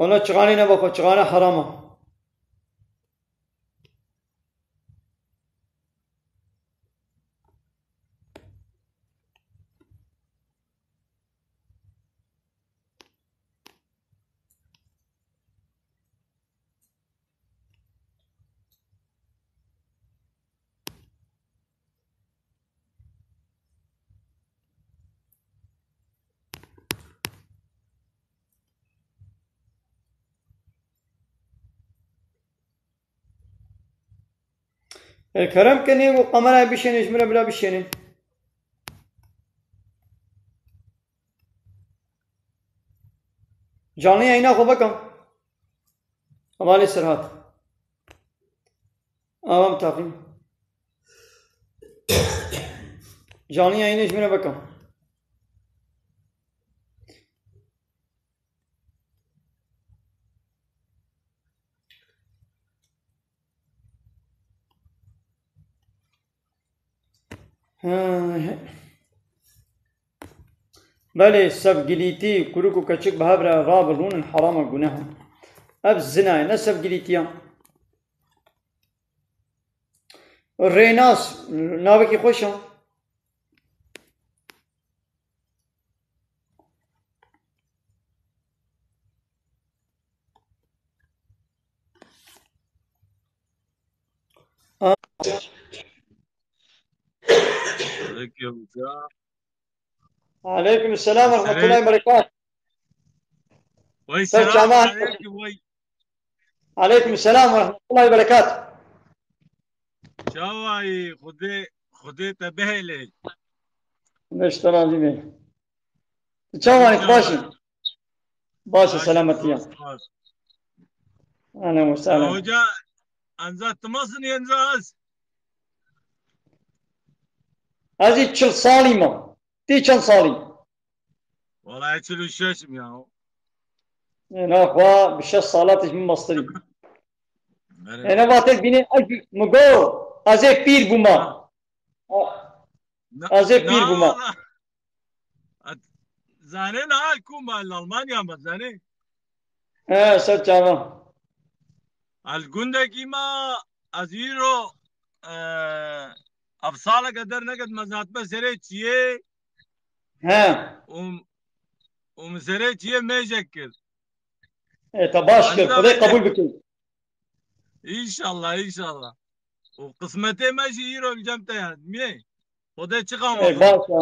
Ona çixanê ne baba, çixane heram e. E, kerem kenê û kamerayê bişênê, ji min re bila bişênê. Canlı yayına xwe baka. Hevalê Serhat. Avam takım. Canlı yayını ji min re baka. Ha, he. Belê, sevgilîtî, kurik û keçik bi hev re rabin rûnin, heram e, guneh e. Ev zina ye, ne sevgilîtiya. Rênas, navekî xweş e. Aleyküm selam. Aleyküm selam ve rahmetullahi ve berekat. Vay selam aleyküm, vay. Aleyküm selam ve rahmetullahi ve berekat. Çawayî, Xudê, Xudê te bihêlê. Neşte razî be. Tu çawanî, baş î? Baş î, selametiya. Ahlen ve sahlen. Ya hoca, enza tu masın yenza az? Ez î çil salî ma. Tî çend salî? Wala ez çil û şeş im ya. Ena xwe bi şeş sala tij min mestirî. Ena vatê bînê ez jî min got ez ê pîr bûma. Ez ê pîr bûma. Zanê niha li ku ma, li Almanya me, zanê? He, ser çava. Li gundekî me, ez îro, e, ev saleke derneket, me zatme serê çiyê. He. Û, û min serê çiyê mêjek kir. E, te baş kir. Xwedê qebûl bike. Înşallah, înşallah. Û qismetê me jî îro li cem te ye. Miyê? Xwedê çi qama. E, baş e.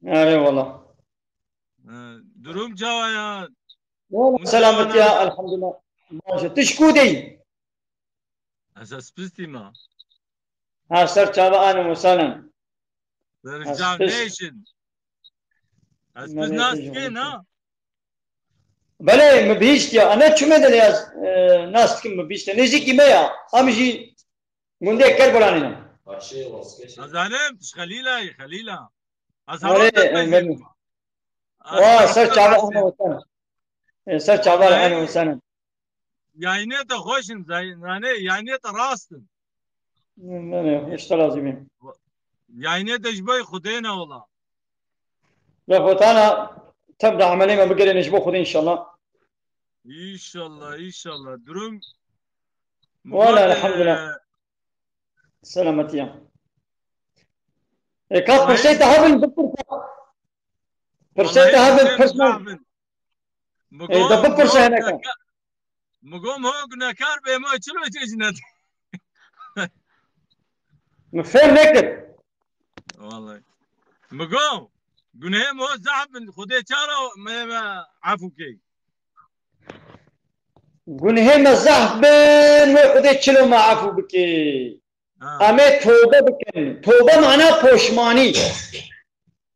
Erê wala. E, durum çawa ya? Wala selametiya, elhamdulillah. Baş e. Tu ji ku de yî? Ez, ez Spistî me. Ha, ser çava, ahlen ve sahlen. Sercan Nation. Ez Spist nas dikê, na? Belê, min bihîştiya. Ene çime de ez, e, nas dikim, min bihîştiya. Nêzîkî me ya. Em jî gundê Kerbolanê ne. Ez zanim, tu ji Xelîlayî, Xelîla. Ez Erê, heval e, te belê. Wa, ser çava, ahlen ve sahlen. E, ser çava, ahlen ve sahlen. Yayınê te xweş in, zay-, zanê, yayınê te rast in. Belê, işte lazim e. Yayınê te ji bo Xwedê ne wala. Lafotana, tebda emelê me bigirê ji bo Xwedê înşallah. Înşallah, înşallah. Durum Wala, elhamdulillah. Selametiya. E, ka pirsê te hebin, bipirse. Pirsê te hebin, pirsê. Ey, da bipirse heneka. Min got, ho gunehkar be, ma çilo çê jinet. Min fêm nekir. Vallahi. Min got, gunehê me zehf bin, Xwedê çara me, me efû key. Gunehê me zehf bin, wê Xwedê çilo me efû bike. Ha. Em ê tobe bikin. Tobe mana poşmanî.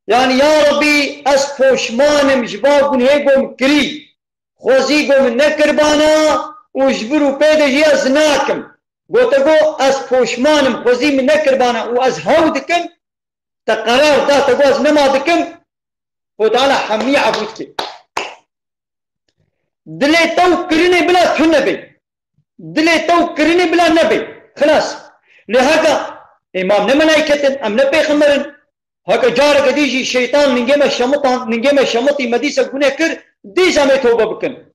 Yani, ya Rabbi, ez poşman im ji ba gunhê ku min kirî. Xwezî ku min nekiribana û ji vir û pê de jî ez nakim. Gote ku ez poşman im, xwezî min nekiribana û ez hew dikim, te qerar da, te ku ez nema dikim, Xwedê Teala hemî efû dike. Dilê te û kirinê bila tune be. Dilê te û kirinê bila nebe. Xilas. Lê heka ê ma em ne melayket in, em ne pêxember in. Heke careke dî jî şeytan ningê me şemitan, ningê me şemitî, me dîsa guneh kir, dîsa em ê tobe bikin.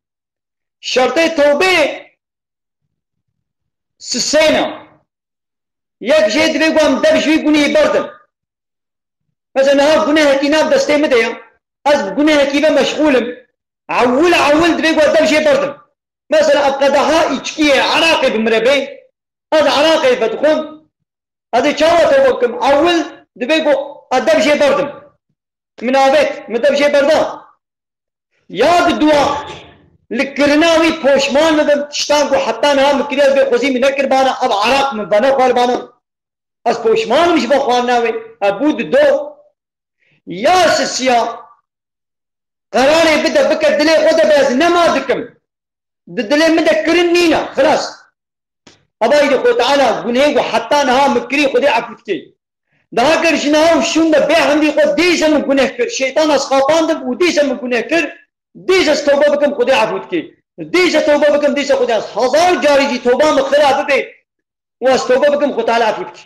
Şertê tewbê sisêna. Yek jê divê ku em dev ji vî gunehî berdim. Mesela niha gunehekî nav destê min de ye. Ez bi gunehekî ve meşxûl im. Ewil ewil divê ku ez dev jê berdim. Mesela ez qedeha îçkiyê, eraqê bi min re bê. Ez eraqê vedixwim. Ez ê çawa tewbe bikim? Ewil divê ku ez dev jê berdim. Min avêt, min dev jê berda. Ya di dua li kirina wî poşman bibim, tiştan ku heta niha min kiriye ez bê xwezî min nekirbana, ev eraq min venexwaribana. Ez poşman im ji bo xwarina wê. Ev bû di do. Ya sisiya qerarê bide, bike dilê xwe de be ez nema dikim. Di dilê min de kirin nîne. Xilas. Eva îdî Xwedê Teala gunehê ku heta niha min kirî Xwedê efû dikê. Daha ger ji niha û şûn de bê hemdî xwe dîse min guneh kir. Şeytana ez xapandim û dîse min guneh kir. Dîse ez tewbe bikim Xwedê efû dikê. Dîse tewbe bikim dîse Xwedê ez hezar carî jî tewba min xira bibe û ez tewbe bikim Xwedê Teala efû dikê.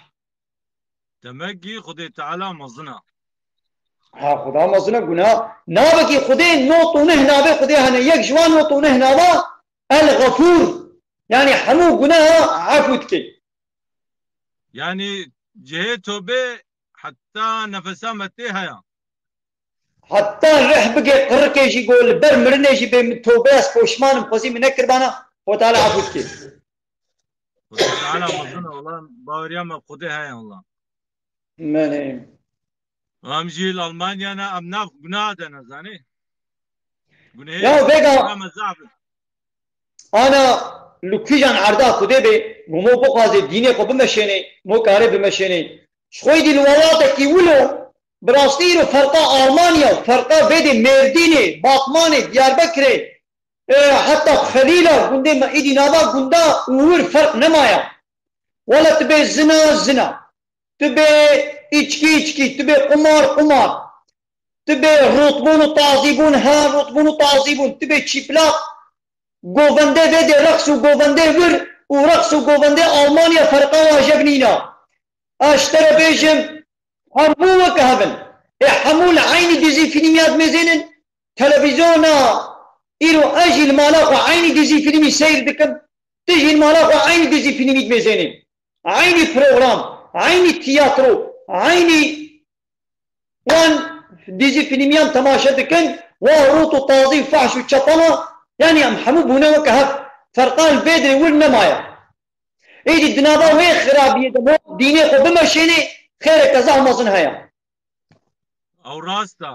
Demek ki Xwedê Teala mezin e. Ha, Xweda mezin e, guna. Navekî Xwedê not û neh navê Xwedê hene. Yek ji wan not û neh nava El-Xefûr. Yani hemû guneha efû dike. Yani cihê tobê heta nefesa me tê heye. Heta rih bike qirikê jî go li ber mirinê jî bê min tobê ez poşman im xwezî min nekirbana, Xweda Teala efû dike. Xwedê Teala mezin e, wala baweriya me Xwedê heye, wala. Belê. Em jî li Almanya ne, em nav gunaha de ne, zanî? Gunehê Ya vêga gunaha me zaf in. Ana li kîjan erda Xwedê bê, ku mo bixwaze dînê xwe bimeşênê, mo kare bimeşênê. Ji xwe dî li welatekî wilo, bi rastî îro ferqa Almanya, ferqa vêdê Mêrdînê, Batmanê, Diyarbekirê, e, heta Xelîla gundê me îdî nava gunda û wir ferq nemaya. Wele tu bê zina, zina. Tu bê îçkî, îçkî. Tu bê qumar, qumar. Tu bê rotbûn û tazîbûn, ha, rotbûn û tazîbûn. Tu bê çîplaq. Govendê vê dê reqs û govendê wir û reqs û govendê Almanya ferqa wajev nîna. Ez ji te re bêjim, hemû weke hev in. Ê hemû li eynî dizî fîlmî ya dimêzênin. Televîzyona îro ez jî li mala xwe eynî dizî fîlmî seyr dikim. Tu jî li mala xwe eynî dizî fîlmî dimêzênî. Eynî program, eynî tiyatro, eynî wan dizî fîlmîyan temaşe dikin, wan rot û tazî û fahş û çepana, yanî em hemû bûne weke hev. Ferqa li vê derê wir nemaye. Êdî di nava wê xirabiyê de mo dînê xwe bimeşênê, xêreke zehf mezin heye. Ew rast e.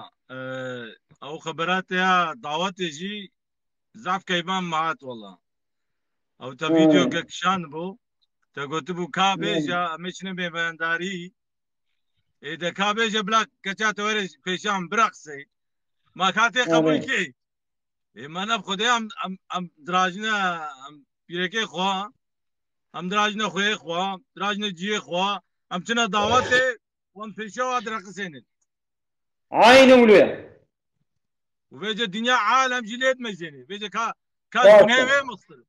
Ew xebera te ya dawetê jî zaf keyfa min hat wela. Ew te Hmm. vîdeoke kişandibû. Te gotibû ka Hmm. bêje, em ê çine mêvandarî. Ê de ka bêje bila keça te were pêşiya min bireqsê. Ma ka tê qebûl Evet. kê. Ê me ne bi Xwedê em, em, em dirajine, em pîrekê xwe, em dirajine xweyê xwe, dirajine ciyê xwe, em çine dawetê, wan pêşiya wa direqisênin. Aynî wilo ye. Û vêce dinya alem jî lê dimejênê. Vêce ka, ka Baba, gunê baba. wê mixtir.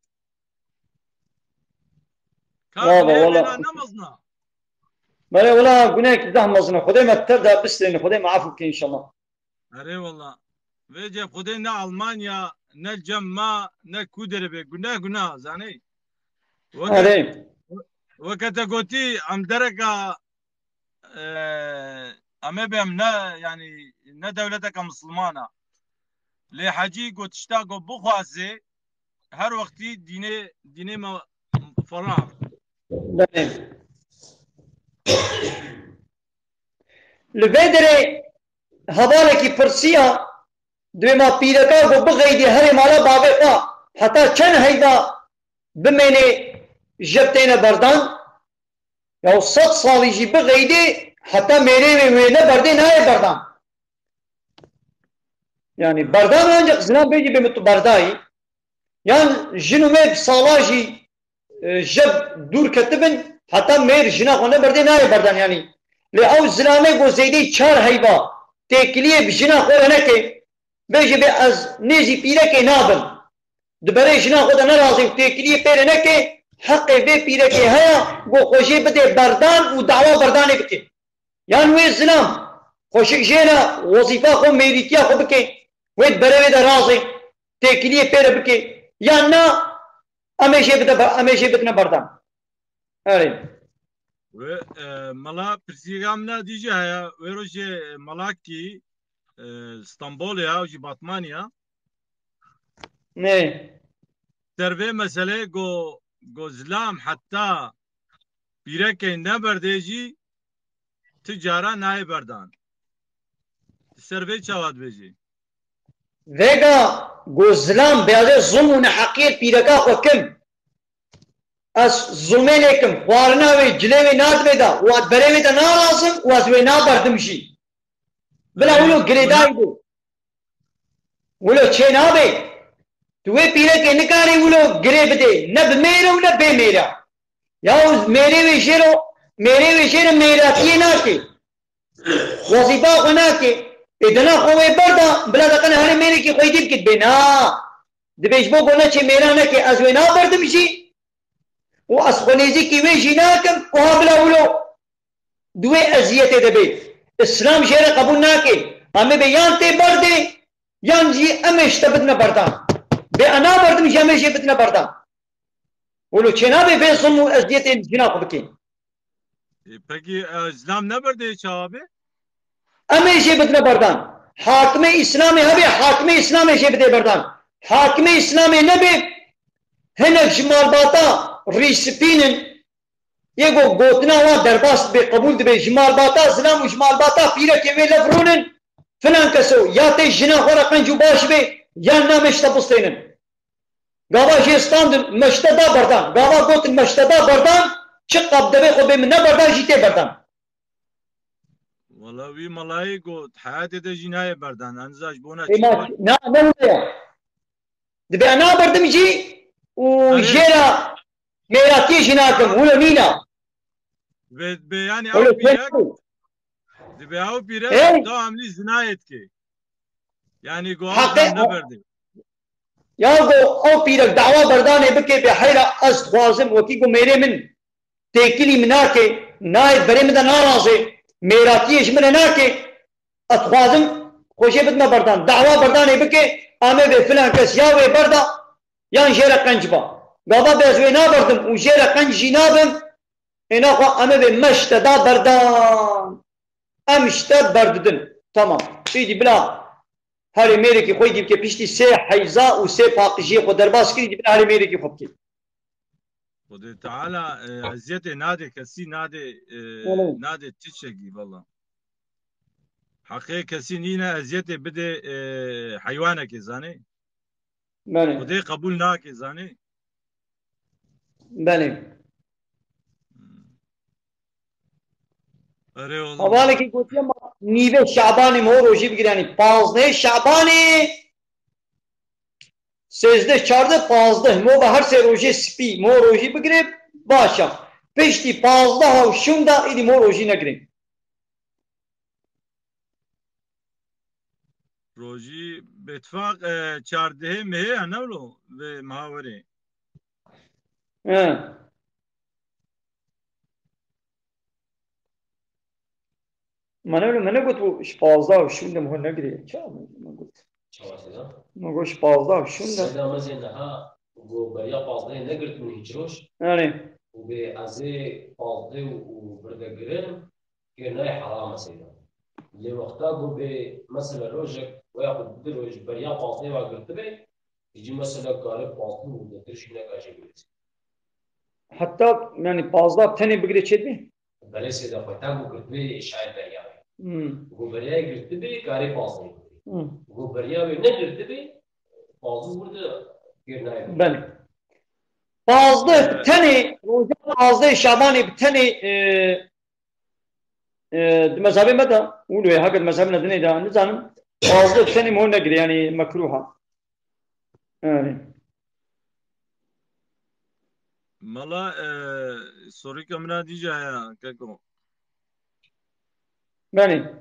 Ka Baba, gunê wê wala. na ne mezna. Belê, wala gunehekî zehf mezin e. Xwedê me tev de bistêne, Xwedê me efû bike înşallah. Erê wala. Vêce Xwedê ne Almanya, ne cem ma, ne ku derê be. Guneh, guneh, zanî. Weke, Erê. weke te gotî, em dereka, e, em ê bêm ne, yanî, ne dewleteka misilmana. Lê hecî got tişta ku bixwaze, her wextî dînê, dînê me ferah. Belê. Li vê derê hevalekî pirsiya, divê ma pîreka ku bixeydê herê mala bavê xwe, heta çend heyva bimênê jeb têne berdan? Ya sed salî jî bixeydê, heta mêrê wê wê ne berdê nayê berdan. Yani berdan ancak zinan bêjî bê min tu berdayî. Yan jin û mêr sala jî, e, jeb dûr ketibin, heta mêr jina xwe neberdê nayê berdan yanî. Lê ew zilamê ku zêdeyî çar heyva têkiliyê bi jina xwe re neke, bêjî bê ez nêzî pîrekê nabim. Di berê jina xwe de nerazê û têkiliyê pê re neke, heqê vê pîrekê heye ku xwe jê bidê berdan û dawa berdanê bike. Yan wê zilam xweşik jê re wezîfa xwe, mêrîtiya xwe bike, wê di berê wê de razê, têkiliyê pê re bike. Yan na, em ê jê bide ber-, em ê jê bidine berdan. Erê. Wê, e, mala pirsîka min a dî jî heye. Wê rojê malakî, e, Stenbolê ya, jî Batmanî ya. Nê. Ser vê meselê go, go zilam heta pîrekê neberdê jî ti cara nayê berdan. Ti ser vê çawa dibêjî? Vêga go zilam bêje zulm û neheqiyê pîreka xwe kim. Ez zulmê lê kim. Xwarina wê, cilê wê nadibê de. Û ez berê wê de narazim û ez wê naberdim jî. Bila wilo girêdayî bû. Wilo çê nabe. Tu wê pîrekê nikarî wilo girê bidê. Ne bi mêre û ne bê mêre. Ya mêrê wê jê ro, mêrê wê jê re mêratiyê nake. Wezîfa xwe nake. Ê dina xwe wê berda, bila de qene herê mêrekî xwe dî bikit bê. Na. Dibê ji bo go neçê mêra neke, ez wê naberdim jî. Û ez xwe nêzîkî wê jî nakim. Û ha bila wilo di wê eziyetê de bê. Îslam jê re qebûl nake. Em ê bê yan tê berdê, yan jî em ê ji te bidine berdan. Bê e naberdim jî em ê jê bidine berdan. Wilo çênabe vê zulm û eziyetên jina xwe bikê. E, pekî, e, îslam neberdê çawa bê? Em ê jê bidine berdan. Hakimê Îslamê hebe, hakimê Îslamê jê bidê berdan. Hakimê Îslamê nebe, hinek ji malbata rîspînin, yê go gotina wan derbas dibe, qebûl dibe. Ji malbata zilam û ji malbata pîrekê wê lev rûnin, filan keso, ya tê jina xwe re qenc û baş be, yan na me ji te bistênin. Gava jê standin, me ji te da berdan. Gava gotin me ji te da berdan, çi qab devê xwe bê min neberdan jî tê berdan. Wala wî malayê got, heyatê de jî nayê berdan. Eniza ji bona Ê çi ma, got? Na, ne wile ya. Dibe naberdim jî û Erê. Jê re mêratiyê jî nakim. Wilo nîna. Be, be yani Wilo ew pîrek, çek. Dibe ew pîrek Ê? Dewamlî zinayê dike. Yani go Heqê ew neberdê. Ya go ew pîrek dawa berdanê bike be heyra ez dixwazim wekî go mêrê min têkilî min nake, nayê berê min de narazê, mêratiyê ji min re nake, ez dixwazim xwe jê bidime berdan. Dawa berdanê bike, ame vê filan kes ya wê berda, yan jê re qenc ba. Gava be ez wê naberdim û jê re qenc jî nabim, êna xwe ame vê me ji te da berdan. Em ji te berdidin. Tamam. Îdî bila herê mêrekî xwe dî bike piştî sê heyza û sê paqijiyê xwe derbas kirî, dî bila herê mêrekî xwe bike. Xwedê Teala, e, eziyetê nade kesî, nade, e, Belê. Nade tiştekî valla. Heqê kesî nîne eziyetê bide, e, heywanekê zanê. Belê. Xwedê qebûl nake zanê. Belê. Erê oğlum. Hevalekî gotiye ma nîvê Şabanê mo rojî bigire, yanî pazdeh Şabanê, sêzdeh, çardeh, pazdeh, mo ve her sê rojê spî, mo rojî bigire, baş e. Piştî pazdeh û şûnda îdî mo rojî negire. Rojî, betfaq, e, çardehê mehê ya, ne wilo, vê meha werê. He. Me ne, me ne got û ji pazdeh û şûnde min hûn negirê. Ça me, me got. Çawa sêda? Me got ji pazdeh û şûnde. Sêda me zê niha go beriya pazdehê negirtibû hiç roj. Erê. Û bê ez ê pazdeh û vir de girim, kêr nayê heram e seyda. Lê wexta ku bê mesela rojek veya xwe du roj beriya pazdehê ve girtibê, îcî mesela kare pazdeh û de tir şûne kaje girêt. Heta, yani, pazdeh tenê bigirê çê dibê? Belê seyda, xwe ta ku girtibê şayê beriya wê. Hmm. Ku beriya girtibê karê pazdehê bigirê. Hmm. Ku beriya wê negirtibê, pazdeh û vir de kêr nayê. Belê. Pazdeh bi tenê, roja pazdeh Şabanê bi tenê, e, e, di mezhebê me de, û lê heke di mezhebê me dinê de, nizanim, pazdeh bi tenê mo negire, yani mekruh a. Yani. Mala, e, sorîka min a dî jî heye, keko. Belê.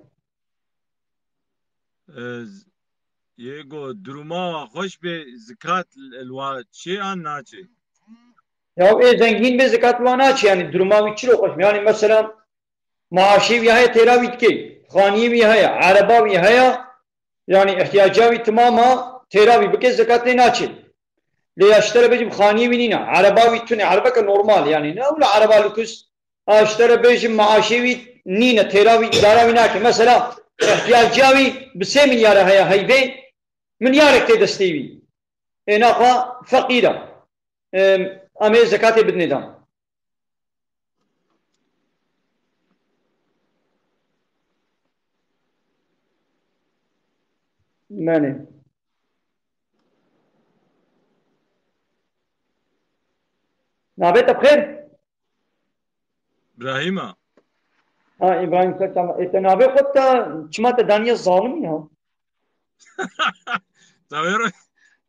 E, z-, yê go duruma xweş bê, zikat l-, li wa çê an naçê? Ya ê zengîn bê, zikat li wa naçê, yani duruma wî çilo xweş bê. Yani mesela maaşê wî heye têra wî dike, xaniyê wî heye, ereba wî heye, yani ihtiyaca wî timam a, têra wî bike, zikat lê naçê. Lê ya ji te re bêjim xaniyê wî nîne. Ereba wî tune, erebeke normal yanî. Ne wila ereba lukûs. A ji te re bêjim maaşê wî nîne, têra wî, îdara wî nake. Mesela, ihtiyaciya wî bi sê milyara heye heyvê, milyarek tê destê wî. Ê naxwe feqîr e. Em, em ê zekatê bidinê dan. Belê. Navê te bi xêr? Brahîma. Ha, Îbrahîm Serçam. Ê, te navê xwe te çima te daniye zalim ya? Tawê ro-,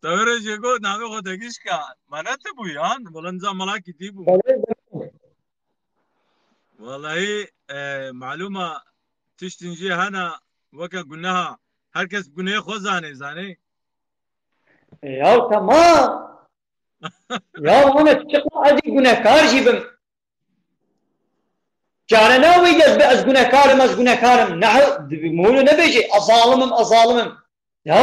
tawê rojê got navê xwe te gişka. Mane te bû yan? Wala niza malakî dî bû. Belê, belê. Wallahî, e, malûma tiştên jê hene weke guneha. Her kes gunehê xwe zanê, zanê. E, ya tamam. Ya wana çiqa ez ê gunehkar jî bim. Care nabê ez bi ez gunehkar im, ez gunehkar im. Nehew, mûlû nebêje, ez zalim im, ez zalim im. Ya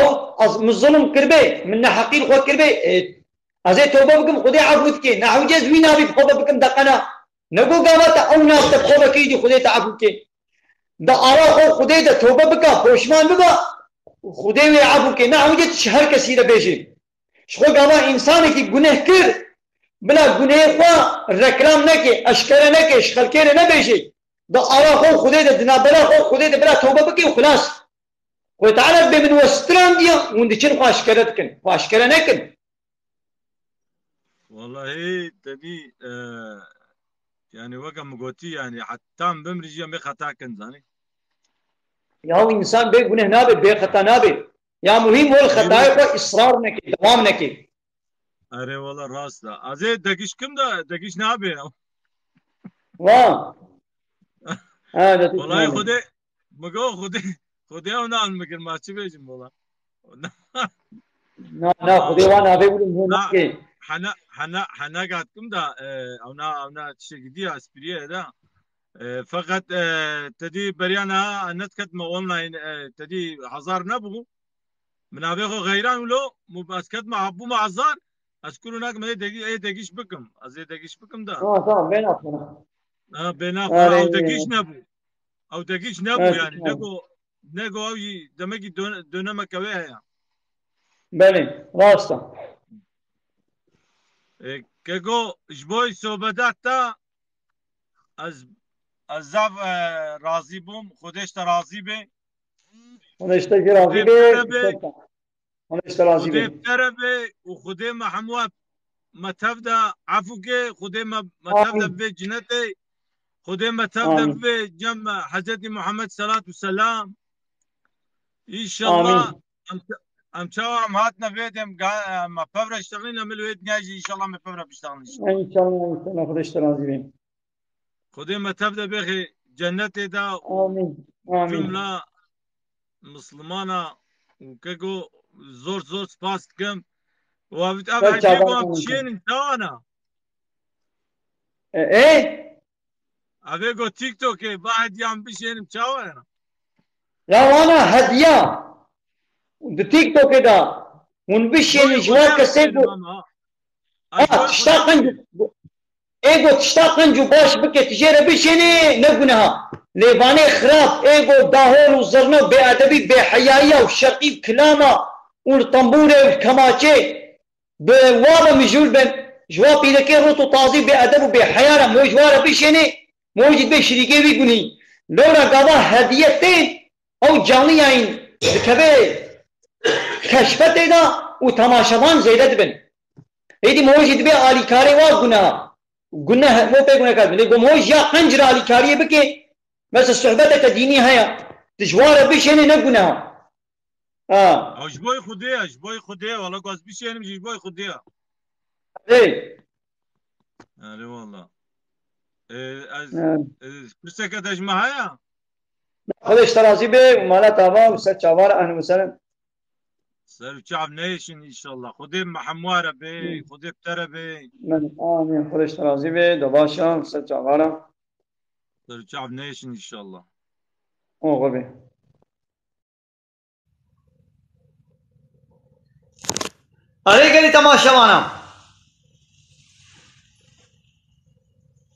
ez min zulm kiribê, min neheqî li xwe kiribê. E, ez ê tobe bikim, Xwedê efû dike. Nehewce ez wî navî bi xwe ve bikim deqena. Nego gava te ew nav te bi xwe ve kirî dî Xwedê te efû bike. Di ara xwe Xwedê de tobe bika, poşman biba, Xwedê wê efû bike. Nehewce tu ji her kesî re bêjî. Ji xwe gava însanekî guneh kir, bila gunehê xwe reklam neke, eşkere neke, ji xelkê re nebêje. Di ara xwe û Xwedê de, di navbera xwe û Xwedê de bila tobe bike û xilas. Xwedê Teala bê min we strandiye, hûn diçin xwe eşkere dikin. Xwe eşkere nekin. Wallahî te dî, e, yani weke min gotî yani heta min bimrî jî em ê xeta kin zanî. Ya însan bê guneh nabe, bê xeta nabe. Ya muhîm wol xetayê xwe israr neke, dewam neke. Erê wala rast e. Ez ê degiş kim de degiş nabe ya. Wa. Ha, de Wallahî Xwedê, mi got Xwedê, Xwedê ew nan bikir ma çi bêjim wala. Na, na, Xwedê wan avê wulum hûn Na, nake. Hene, hene, hene gat kim da, e, ew na, ew na tiştekî dî ya, espriye da. E, feqet, e, te dî beriya niha, e, nediketme online, e, te dî hazar nebû. Min avê xwe xeyran wilo, mu ez ketme, bûme hazar, ez kuru nakim, ê degi-, ê degiş bikim. Ez ê degiş bikim da. Tamam, tamam, bêna xwe. Ha, bêna xwe, Arê. Ew degiş nebû. Ew degiş nebû Evet, yani. Tamam. Nego, nego ew jî demekî dön-, dönemeke wê heye. Belê, rast e. E, keko, ji bo sohbeta te ez, ez zaf, e, razî bûm. Xwedê ji te razî be. Xwedê ji te jî razî Xwedê be. Bi te re be. Xwedê ji te razî Xwedê be. Bi te re be û Xwedê me hemû me tev de efû ke, Xwedê me, me tev de Amîn. Bibe cinetê, Xwedê me tev de Amîn. Bibe cem Hezretî Muhammed selat û selam. Înşallah Amîn. Em, em çawa em hatine vê dem ga-, me pevre ştexlîn, em li wê dinya jî înşallah me pevre biştexlîn. Înşallah, înşallah, Xwedê ji te razî be. Xwedê me tev de bêxê cennetê de û Amîn. Amîn. Cumla Mislimana û keko zor zor spas dikim. Û ev, ev Ser hediye çavan ku em amîn. Çiyênin çawana? E, e? Ev ê ku TikTokê ba hediyan bişênim çawa ya? Ya wana hediya. Di TikTokê de hûn bişênin ji wan kesê ku. Ha, tişta qenc. Ê got tişta qenc û baş bike, tu jê re bişênê, ne guneha. Lê vanê xirab, ê got dahol û zirne û bêedebî, bêheyayiya û şeqî û kilama û li tembûrê û kemaçê bi wa ve mijûl bin. Ji wa pîrekê rot û tazî bêedeb û bêheya re mo ji wa re bişênê, mo jî dibe şirîkê wî gunî. Lewra gava hediye tên, ew canliyayîn dikeve keşfetê de û temaşevan zêde dibin. Êdî mo jî dibe alîkarê wa guneha. Guneh, mo pê gunehkar dibin. Lê go mo jî ya qenc re alîkariyê bike, mesela sohbeteke dînî heye, tu ji wa re bişênê ne guneha. Ha. Ew ji bo Xwedê ye, ji bo Xwedê ye. Wala ku ez bişênim jî ji bo Xwedê ye. Ê. Erê wala. Ê, ez, Evet. Ê, pirseke te ji me heye? Xwedê ji te razî be û mala te ava û ser çava re, ehlen û sehlen. Ser û çav neyêşin înşallah. Xwedê me hemû re be, Hı. Xwedê bi te re be. Min, amîn. Xwedê ji te razî be, de baş e, ser çava re. Ser û çav neyêşin înşallah. Oxir be. Erê gelî temaşevana.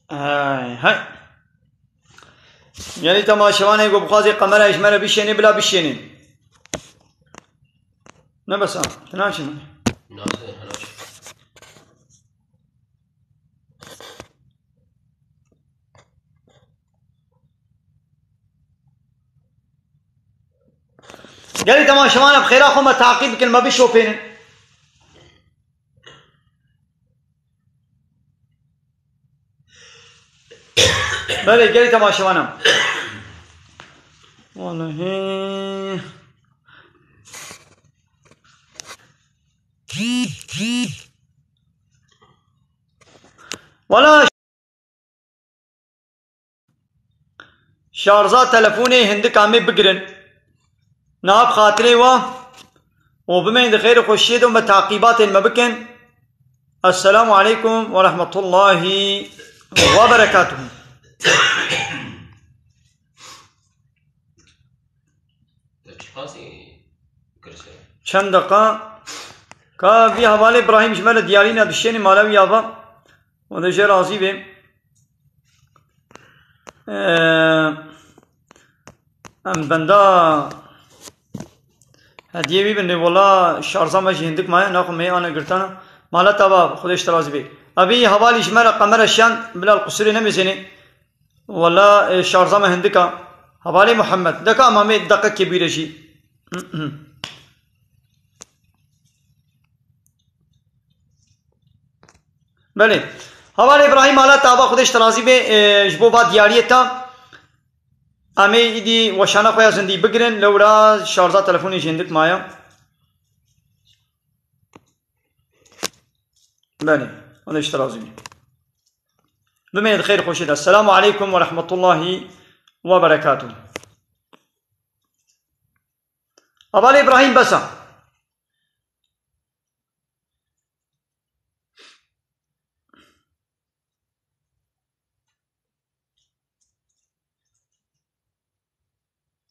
Hay hay. Gelî temaşevanê ku bixwazê qemera ji me re bişênê, bila bişênê. Ne besa, tu naçî min. Naçî, naçî. Gelî temaşevan, em xêra xwe me taqîb bikin, me bişopênin. Belê, gelî temaşevan em. Wallahî. Wala Şarja telefonê hindik amê bigirin. Niha bi xatirê we û bimên di xêr û xweşiyê de û me taqîbatên me bikin. Esselamu aleykum ve rahmetullahi ve berekatuhu. Te çiqasî kir se? Çend deqa. Ka vî hevalê Îbrahîm ji me re diyarî ne dişênî mala wî ya va. Wele jê razî bê. Ee, em benda hediyê wî bin. Wala şarja me jî hindik maye. Naxwe me yê ane girtana. Mala te va, Xwedê ji te razî bê. Evî hevalî ji me re qemera şiyan, bila li qusûrê nemêzênê. Wala, e, şarja me hindik a. Hevalê Muhammed. Deka em amê deqekê bûyre jî. Belê. Hevalê Îbrahîm, mala te ava, Xwedê ji te razî bê, e, ji bo va diyariyê te. Em ê îdî weşana xwe ya zindî bigirin, lewra şarja telefonê jî hindik maye. Belê. Xwedê ji te razî bê. Bimêne di xêr xweşê de. Selamu aleykum ve rahmetullahi ve berekatuhu. Hevalê Îbrahîm bes a.